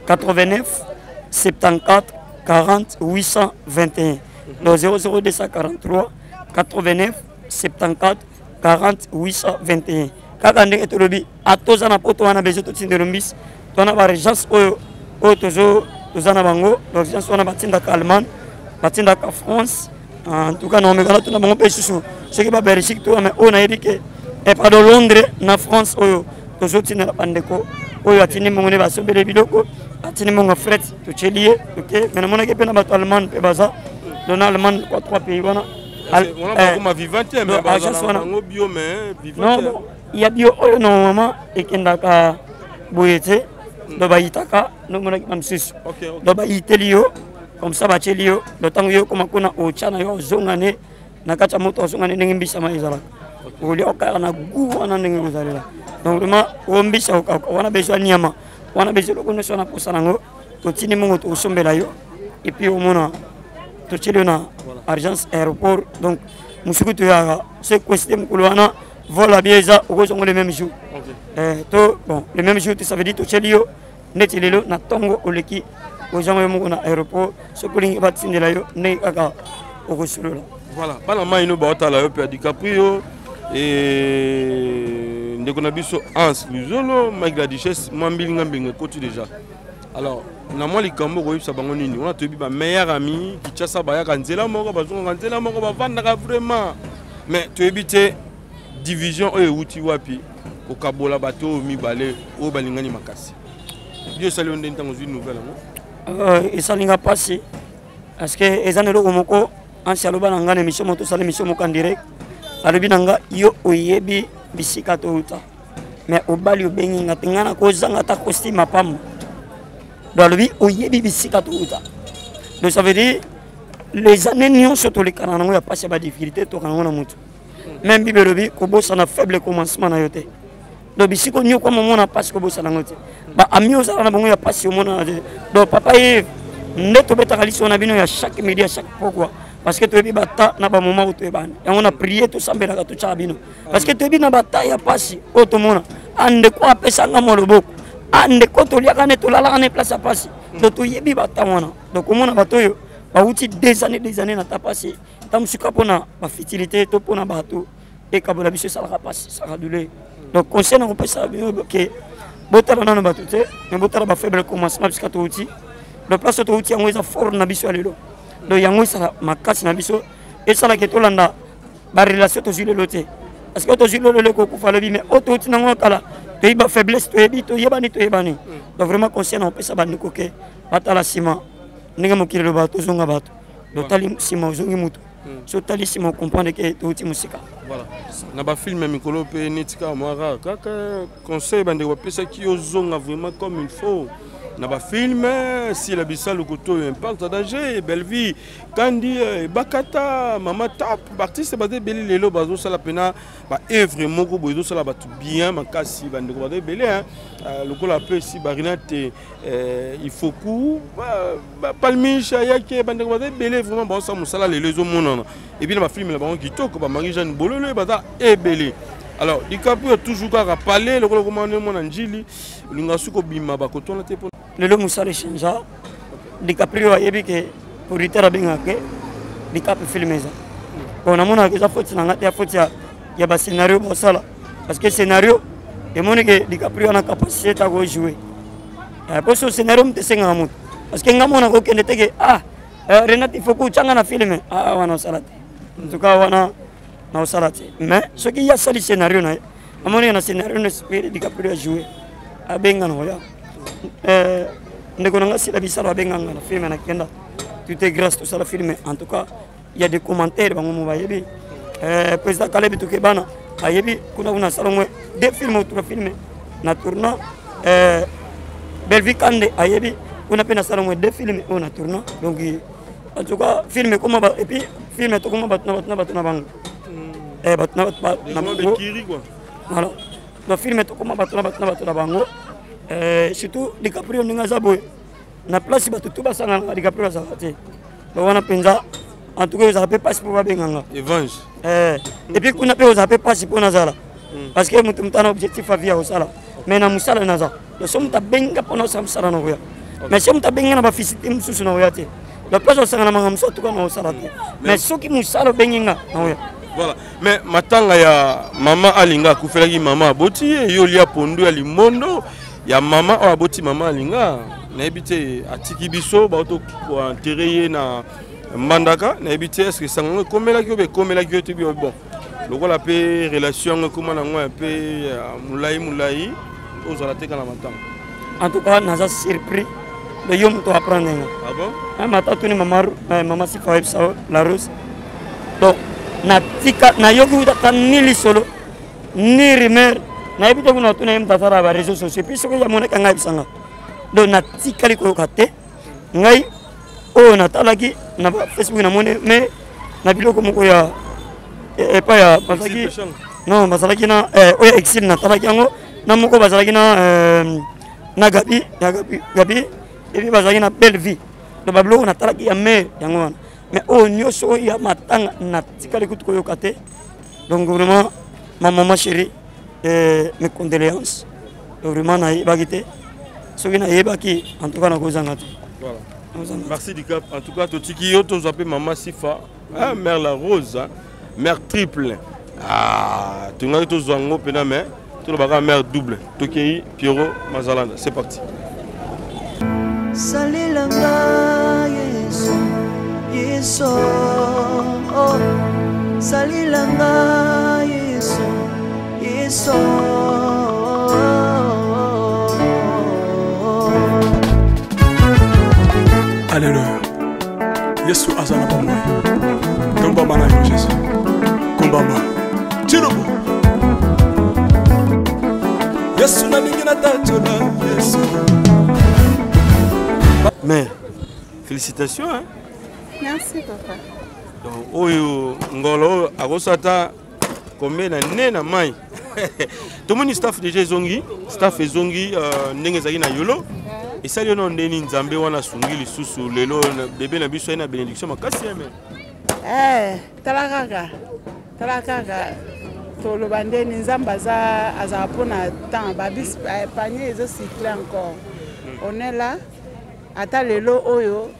89 74 40 821. Donc 00243 89 74 40 821. Kaka ndenge tolobi, atoza na poto wana bezo totindelo mbisi twana baregence oyo oyo tozo toza na bango. Baregence wana batindaka Allemagne, batindaka France. En tout cas naomekana tuna bango mpe lisusu soki babelgique to, mais oyo nayebi ke, pardon, Londres na France oyo tozotindela bandeko oyo atindi mbongo nde basombele biloko, atindi mbongo fret, totyeli ye. Ok, mais namonaki mpe na bato Allemagne mpe baza. Donc na Allemagne kwa trois pays wana. Agence wana non, ya bio oyo normalement ekendaka boye te. Donc bayitaka, nomonaki na mosusu. Donc bayiteli yo comme ça, batieli yo. Donc ntango yo okoma kuna, otya na yo, ozonga ne na kati ya moto, ozonga ne ndenge mbisama ezalaka, olia okaka na gu wana ndenge kozalela. Donc vraiment oyo mbisa okauka wana, bezwa nyama wana, bezwa eloko nyonso wana posa nango, totindi mongo, tokosombela yo et puis omona totieli yo na argence aéroport. Donc mosuku toyaka so coïncide mokolo wana vol ya bien eza, okozongo le même jour. To bon, le même jour, ça veut dire totieli yo neti lelo na ntongo, oleki ozango yo moko na aéroport. Soki olingi batindela yo, ndenge kaka okosolola. Voilà, bana mai no baotala yo mpe ya Dicaprio e ndeko na biso Hans Luzolo, Mike la Duchesse, mwa mbilinga mbinga ekoti déjà. Alors na mwa likambo okoyebisa bango nini wana? Toyebi bameilleur ami Kinshasa bayaka nzela moko, bazongaka nzela moko, bavandaka vraiment, mais toyebi te division oyo ewuti wapi, kokabola bato oyo mibale oyo balingani makasi. Dio esali yo nde ntango ozwi nouvelle yango? Esali nga mpasi parce que eza na eloko moko Ansi aloba na nga na émission moko tosala, émission moko en direct. Alobi na nga: yo oyebi bisika touta, mais obali obengi nga te, nga na kozanga ata costume apamba. Donc alobi oyebi bisika touta. Donc ça veut dire les années nyonso tolekana nango ya mpasi ya badifficulté, tokana yango na motu. Même Bible elobi kobosana faible commencement na yo te. Donc bisika onyokwama, omona mpasi, kobosana yango te. Baami ozala na bango ya mpasi, omonana te. Donc papa Yves, nde tobetaka liso na bino ya chaque midi, ya chaque pokwa, parce que toyebi bata na bamoment oyo toyebani yango na prier, tosambelaka, totyaka bino, parce que toyebi na bata ya mpasi oyo tomona. Andeko apesanga mwa loboko, andeko toliaka ne tolalaka ne place ya mpasi. Donc toyebi bata wana. Donc omona bato oyo bawuti des années, des années na ta mpasi, ta mosuka mpona bafutilité to mpona bato ekabola biso, esalaka mpasi, esalaka douleur. Donc conseil na kopesa bino ke botala nano bato te, mais botala bafaible commencement bisika touti. Donc place oyo touti, yango eza fort na biso ya lelo. Donc yango esala makasi na biso, esalaka tolanda barelation tozwi lelo te, parce que oyo tozwi lelo lelo ekokufa lobi, mais oyo touti nango ya kala, toyebi bafaiblesse, toyebi, toyebani, toyebani. Donc vraiment conseil na kopesa bandeko ke batala nsima. Ndenge mokili eloba, tozonga bato. Donc tali nsima, ozongi motu. So otali nsima, ocomprendre ke touti mosika. Voilà, na bafilme ya mikolo mpe neti kaka mwa rare kaka conseil bandeko bapesaki, ozonga vraiment comme il faut. na bafilme Sila Bisalu koto oyo Impact Danger, Bellevue Kandi, Bakata, Mama Top, baartiste baza ebele lelo bazosala mpena baœuvre moko boye ezosala bato bien makasi. Bandeko baza ebele, lokola mpe si Barinate Ifoku, Palmiche ayaki, bandeko baza ebele vraiment bazosala mosala lelo ezomonana. Et puis na bafilme na bango kitoko, bamarie Jeanne Bololo baza ebele. Alors DiCaprio toujours kaka pale lokola komana mwana njili olinga soki kobima bakotwana te. Lelo mosala echangea. DiCaprio ayebi ke producteur abengaka ke Dicap film eza bon. Namonaka eza faute na nga te, ya faute ya bascénario bosala, parce que scénario emoni ke DiCaprio ana capacité ta kojoue po so scénario moto esengaka moto, parce que nga mona kokende te ke ah, Renate, il faut kotyanga na film. Ah, wana osala te. En tout cas wana na osala te. Mais soki ye asali scénario na ye, amoni na scénario na esprit DiCaprio ajoue, abenga na oya. Ndeko na nga Sila Bisalo abenganga na film, nakenda, tout est grâce, tosala film. En tout cas il y a des commentaires, bango mo bayebi. Président Kaleb Tukebana ayebi kuna kuna asala mwe deux films ou trois films na tournant. Belvi Kande ayebi kuna mpe nasala mwe deux films oyo na tournant. Donc en tout cas film ekoma, et puis film tokoma bato na bato na bato na bango, bato na bato na bango. Voilà, donc film tokoma bato na bato na bato na bango. Surtout DiCaprio, ndenge aza boye na place bato tu basanganaka, DiCaprio azalaka te. Donc wana mpenza en tout cas ozala mpe mpasi mpo babenganga. Evange. Et puis kuna mpe ozala mpe mpasi mpo nazala, parce que moto ana objectif ya vie ya kosala, mais na mosala naza. So moto abenga mpona osala mosala na koya, mais so moto abenga na bafisite mosusu na koya te. La place osangana manga mosusu atuka na kosala te, mais soki mosala obengi nga na koya. Voilà. Mais matanga ya mama Alinga, akufelaki mama aboti ye, yo lia pondu ya limondo ya mama oyo aboti mama Alinga. Nayebi te, atiki biso, bauto koenterre ye na Mbandaka. Nayebi te, est ce que sango yango ekomelaki oyo ekomelaki yo te? Bio bon, lokola mpe relation yango ekóma nango ya mpe molai molai, ozala te kaka na matanga. En tout cas naza surpris de yo moto apprendre nga. Ah bon? Mata tuni mama, mama Sifa oyebisa la Rose. Donc natika nayoki utaka ni lisolo ni rumeur, nayebi te. Kuna tuna ye moto asala ba réseaux sociaux, puis soki yamonaki ngai ayebisanga. Donc natikali koyoka te. Ngai oyo natalaki na Facebook, namoni mais na biloko moko ya epai ya bazalaki, non, bazalaki na oyo exil, natalaki yango na moko bazalaki na Gabi ya Gabi, Gabi, et puis bazalaki na Belle Vie. Donc babiloko natalaki ya mare yango wana, mais oyo nyonso oyo ya matanga natikali kutu koyoka te. Donc vraiment ma maman chérie, mes condoléances. Donc vraiment nayebaki te. Soki nayebaki, en tout cas nakozanga te. Voilà. Merci Dicap. En tout cas, totiki yo tozwa mpe mama Sifa, ah, mère la Rose, hein? Mère triple. Ah, tongaki tozwa yango mpena, mais tolobaka mère double. Tokei Pierrot Mazalanda, c'est parti. Salelanga Yesu, Yesu, oh. Salelanga Yesu, Yesu. Alleluya, Yesu aza na bomoi. Tombama na yo Jésus, kumbama tilobo Yesu, nalingi natatola Yesu. Mais félicitations, hein? Merci papa. Donc oyo ngolo oyo akosata combien na ne na mai, tomoni staff déjà ezongi, staff ezongi ndenge ezalaki na yolo esali yo nano ndeni. Nzambe wana asungi lisusu lelo bebe na biso aye na bénédiction makasi ya me. Tala kaka, tala kaka, toloba ndeni Nzambe aza, azala mpona temps babis panier ezocycle encore. On est là, ata lelo oyo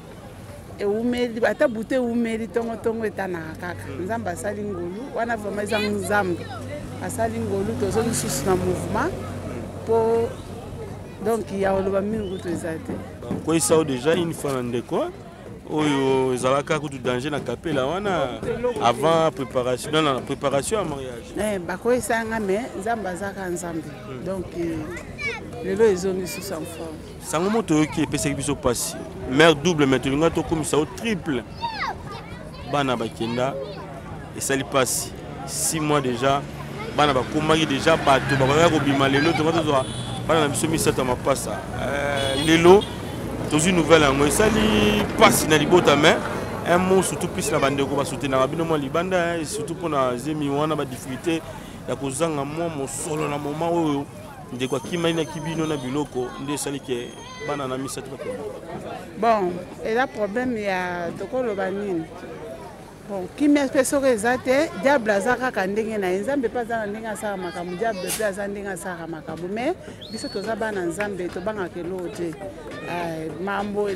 ewumeli, ata bute ewumeli, ntongo etanaka kaka. Nzambe asali ngolu wana, vraiment eza Nzambe asali ngolu. Tozo lisusu na mouvement mpo donc ya koloba mingi kutu eza te. Bakweyisa yo déjà une fois na ndeko oyo ezalaka kutu danger na kapela wana avant préparation, non, non, préparation ya mariage. Bakweyisa nga, mais Nzambe azaka Nzambe. Donc lelo ezongi lisusu en forme. Sango moto oyoki epesaki biso mpasi, mare double, mais tolinga tokomisa yo triple. Bana bakenda, esali mpasi. 6 mois déjà bana bakomaki déjà bato bakokaki kobima. Lelo tonga tozwa bana na biso misato ya mapasa. Lelo tozwi nouvelle yango esali mpasi na libota, mais un mot surtout plus na bandeko basoutenaka bino mwa libanda, et surtout mpona zemi wana, badifficulté ya kozanga mwa mosolo na moment oyo ndeko akimainaki bino na biloko nde esali ke bana na misato bakende. Bon, eza problème ya tokoloba nini. Bon, kimia mpe soki eza te, diable aza kaka ndenge na ye. Nzambe mpe aza na ndenge asalaka makambo, diable mpe aza ndenge asalaka makambo, mais biso toza bana Nzambe, tobangaka eloko te. Mambo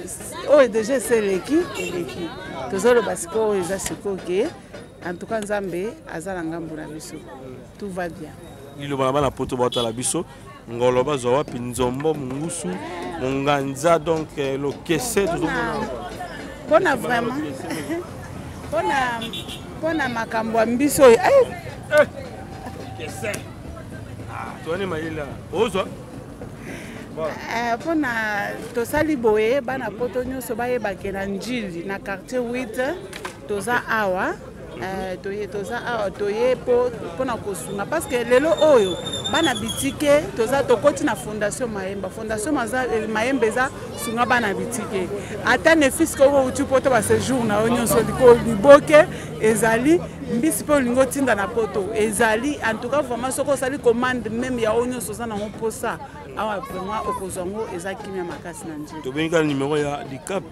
oyo deja esi eleki, eleki. Tozoloba sikoyo oyo eza sikoyo ke en tout cas Nzambe aza na ngambo na biso, tout va bien. Liloba na bana poto baotala biso, ngolo bazwa wapi? Nzombo, mongusu, monganza, donc lokese tozomona. Mpona vraiment mpona makambo ya mbisi oyo. Kese toani mayele ozwa. Mpona tosali boye, bana poto nyonso bayebake na Njili, na quartier 8, toza awa. Toye, toza awa, toye mpona kosunga, parce que lelo oyo bana bitike toza, tokoti na Fondation Mayemba. Fondation Mayemba eza sunga bana bitike, ata ne fût-ce que outi poto, baséjour na yo nyonso, liboke ezali, mbisi mpe olingi otinda na poto ezali. En tout cas vraiment, soki osali commande même ya oyo nyonso oza nango mposa awa, vraiment okozwa yango, eza kimia makasi na Njili. Tobengi kaka numero ya Dicap.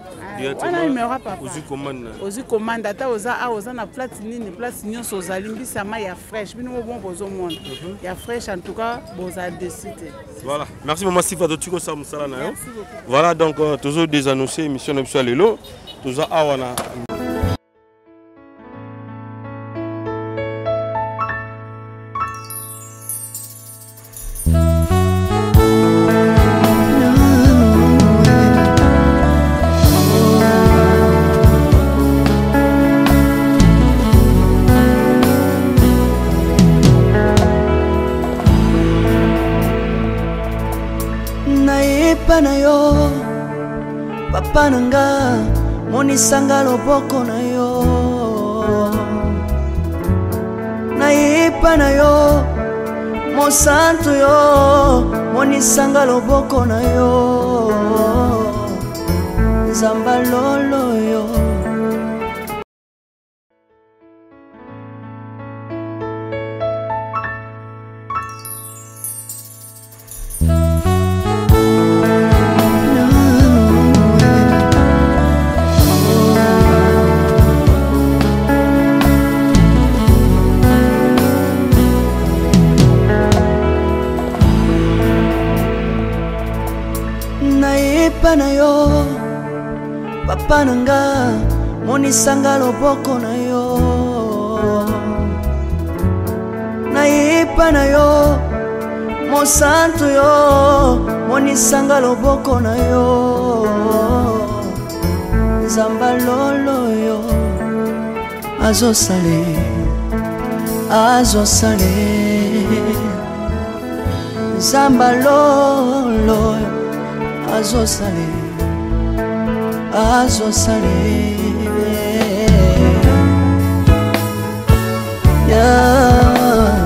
Wana numero ya papa. Ozwi commande na Ozwi commande, ata oza awa, oza na place nini, place nyonso ozali, mbisi ya mai ya fraîche, bino mo bozomona ya fraîche. En tout cas bozala déçus te. Voilà, merci mama Sifa, totiki kosala mosala na yo. Voilà, donc tozo désannoncer émission na biso ya lelo. Toza awa na Nayepa na yo, papa na nga, monisanga loboko na yo. Nayepa na yo, mosantu yo, monisanga loboko na yo. Nzamba lolo yo. Nayepa na yo, papa na nga, monisanga loboko na yo. Nayepa na yo, mosantu yo, monisanga loboko na yo. Nzamba lolo yo azosale, azosale. Nzamba lolo azosale, azosale. Yahweh.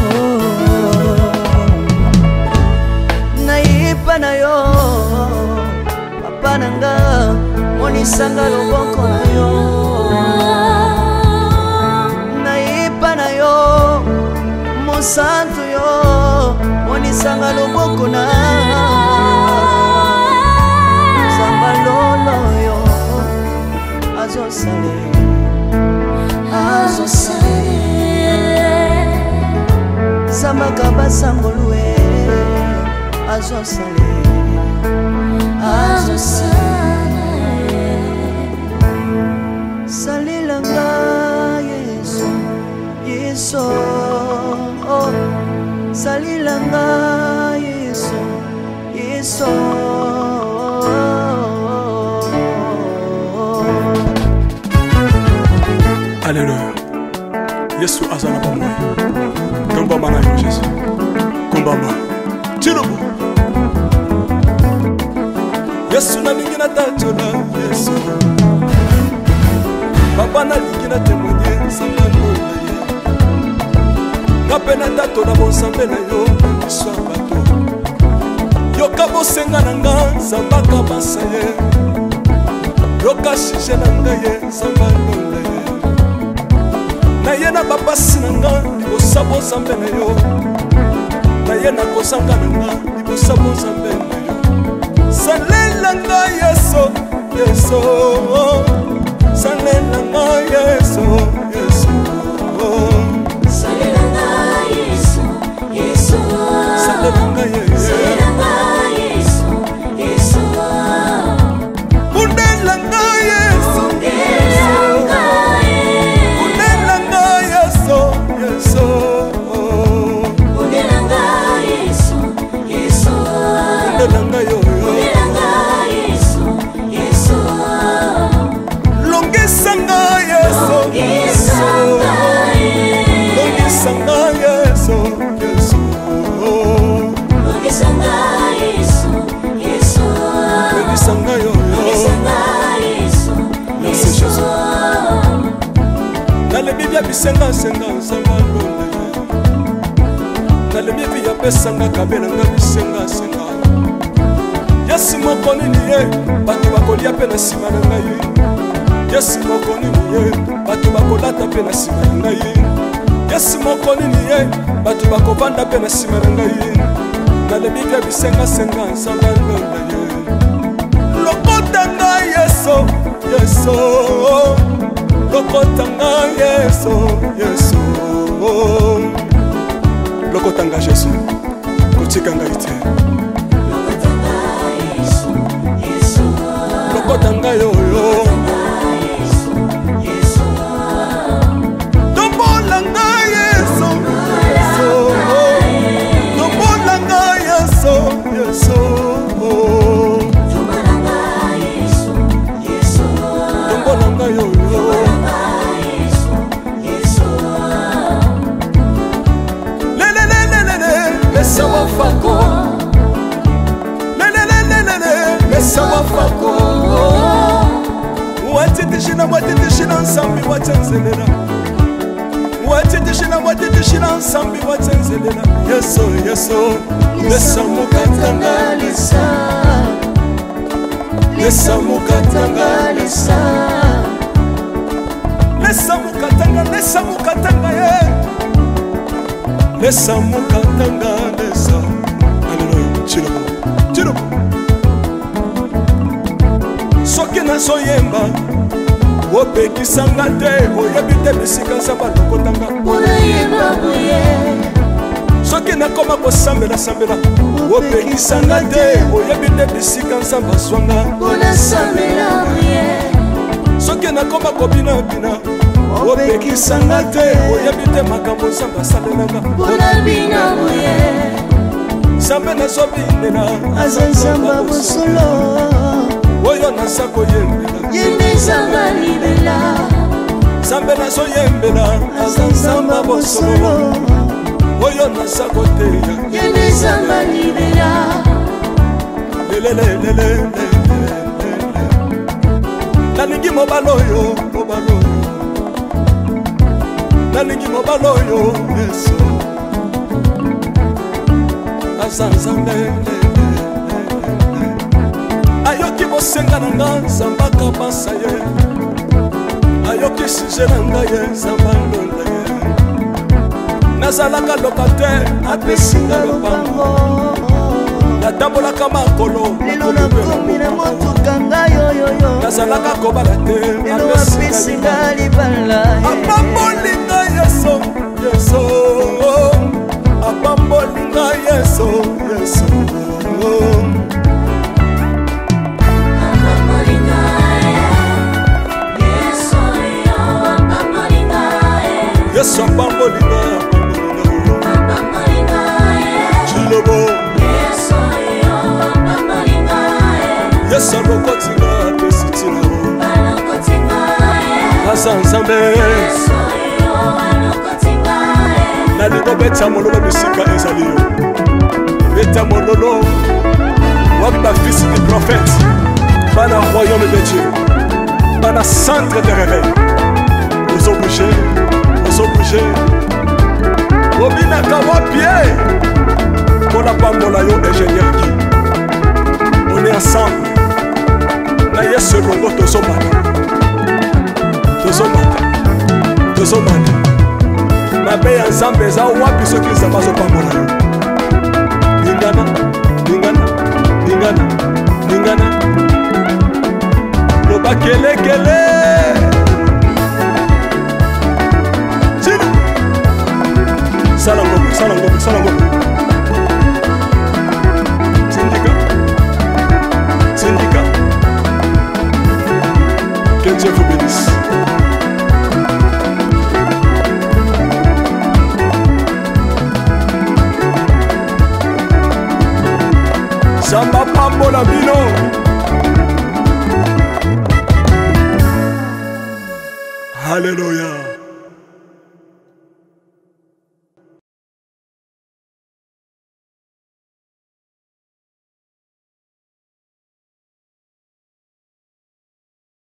Oh. Nayepa na yo, papa na nga, monisanga loboko na yo. Nayepa na yo, mosantu yo, monisanga loboko na. Nzamba lolo yo azosale, azosale. Zambaka basangolue azosale, azosale. Salelanga Yesu, Yesu, oh. Salelanga Yesu, Yesu. Alleluya, Yesu aza na bomoi. Tombama na yo Jésus, kombama tilobo. Yesu, nalingi natatola Yesu. Papa, nalingi natémoigner nzambe na ye. Nga mpe natatola bonzambe na yo na miso ya bato. Yoka bosenga na nga Nzambe akabasa ye. Yoka sujet na ngai ye Nzambe alonda ye. Naye na bapasi na nga libosa bozambe na yo. Naye na kozanga na nga libosa bozambe na yo. Salela nga Yesu, Yesu. Salela nga Yesu, Yesu. Salela nga Yesu, Yesu. Salela nga Yesu. Salela nga Yesu, Yesu. Bundela nga Yesu. Bundela nga Yesu. Bundela nga Yesu, Yesu. Bundela nga Yesu, Yesu. Bundela nga yo, yo. Bundela nga Yesu, Yesu. Longisa nga Yesu. Longisa nga Yesu. Longisa nga Yesu, Yesu. Longisa nga Yesu, Yesu. Longisa nga yo, yo. Longisa nga Yesu, Merci, Yesu. Jésus. Nalebi bia bisengasenga nzambe alonda ye. Nalebi bi apesanga kabelanga bisengasenga. Yesu moko nini ye bato bakolia mpe na nsima na ngai. Yesu moko nini ye bato bakolata mpe na nsima na ngai. Yesu moko nini ye bato bakovanda mpe na nsima na ngai. Nalebi bia bisengasenga nzambe alonda ye. Lokota ngai Yesu, Yesu. Lokota ngai Yesu, Yesu. Lokota ngai Yesu, kotika ngai te. Lokota ngai oyo. Tombola ngai Yesu, Yesu. Tombola ngai Yesu, Yesu. Tombola ngai oyo. Lelelelelele, lesa wafako. Lelelelelele, lesa wafako. Watitishina, watitishina nsambi watsenzelela. Watitishina, watitishina nsambi watsenzelela. Yesu, Yesu, lesa mukatanga lesa. Lesa mukatanga lesa. Lesa mukatanga, lesa mukatanga ye. Lesa mukatanga lesa. Alléluia. Tshilombo, Tshilombo. Soki nazoyemba opekisanga te, oyebi te bisika nzambe alokotanga. Unayemba boye. Soki nakoma kosambela-sambela opekisanga te, oyebi te bisika nzambe azwanga. Unasambela boye. Soki nakoma kobinabina opekisanga te, oyebi te makambo nzambe asalelanga. Unabina boye. Nzambe nazobinela aza nzambe ya bosolo. Oyo naza koyembela Ye nde nzambe alibela. Nzambe nazoyembela aza nzambe ya bosolo. Oyo naza koteya Ye nde nzambe alibela. Lelelelelele. Nalingi mobali oyo, mobali oyo. Nalingi mobali oyo Yesu aza nzambe. Ayoki bosenga na nga nzambe akabasa ye. Ayoki sujet na ngai ye nzambe alonda ye. Nazalaka locataire apesi nga lopango. Natambolaka makolo lelo nakomi na motuka ngai oyoyo. Nazalaka kobala te lelo apesi nga libala. Apamboli ngai Yesu, Yesu. Apamboli ngai Yesu, Yesu. Yesu apamboli ngai, apamboli ngai. Tshilombo. Yesu alokoti ngai apesi ntina. Aza nzambe. Nalingi obeta mololo bisika ezali yo. Beta mololo. Wapi bafils du prophète, bana royaume de Dieu, bana centre de réveil. Ozobouge, ozobouge. Obinaka wapi ye? Mpona pambola yo ingénieur Guy. est ensemble. Na Yesu elongo tozomata. Tozomata. Tozomata. Mabe ya Nzambe eza wapi soki Nzambe azopambola yo? Lingana, lingana, lingana, lingana. Loba kelekele. Sina. Sala ngombe, sala ngombe, sala ngombe. Sindika. Sindika. Que Dieu vous bénisse. Nzambe apambola bino. Alléluia.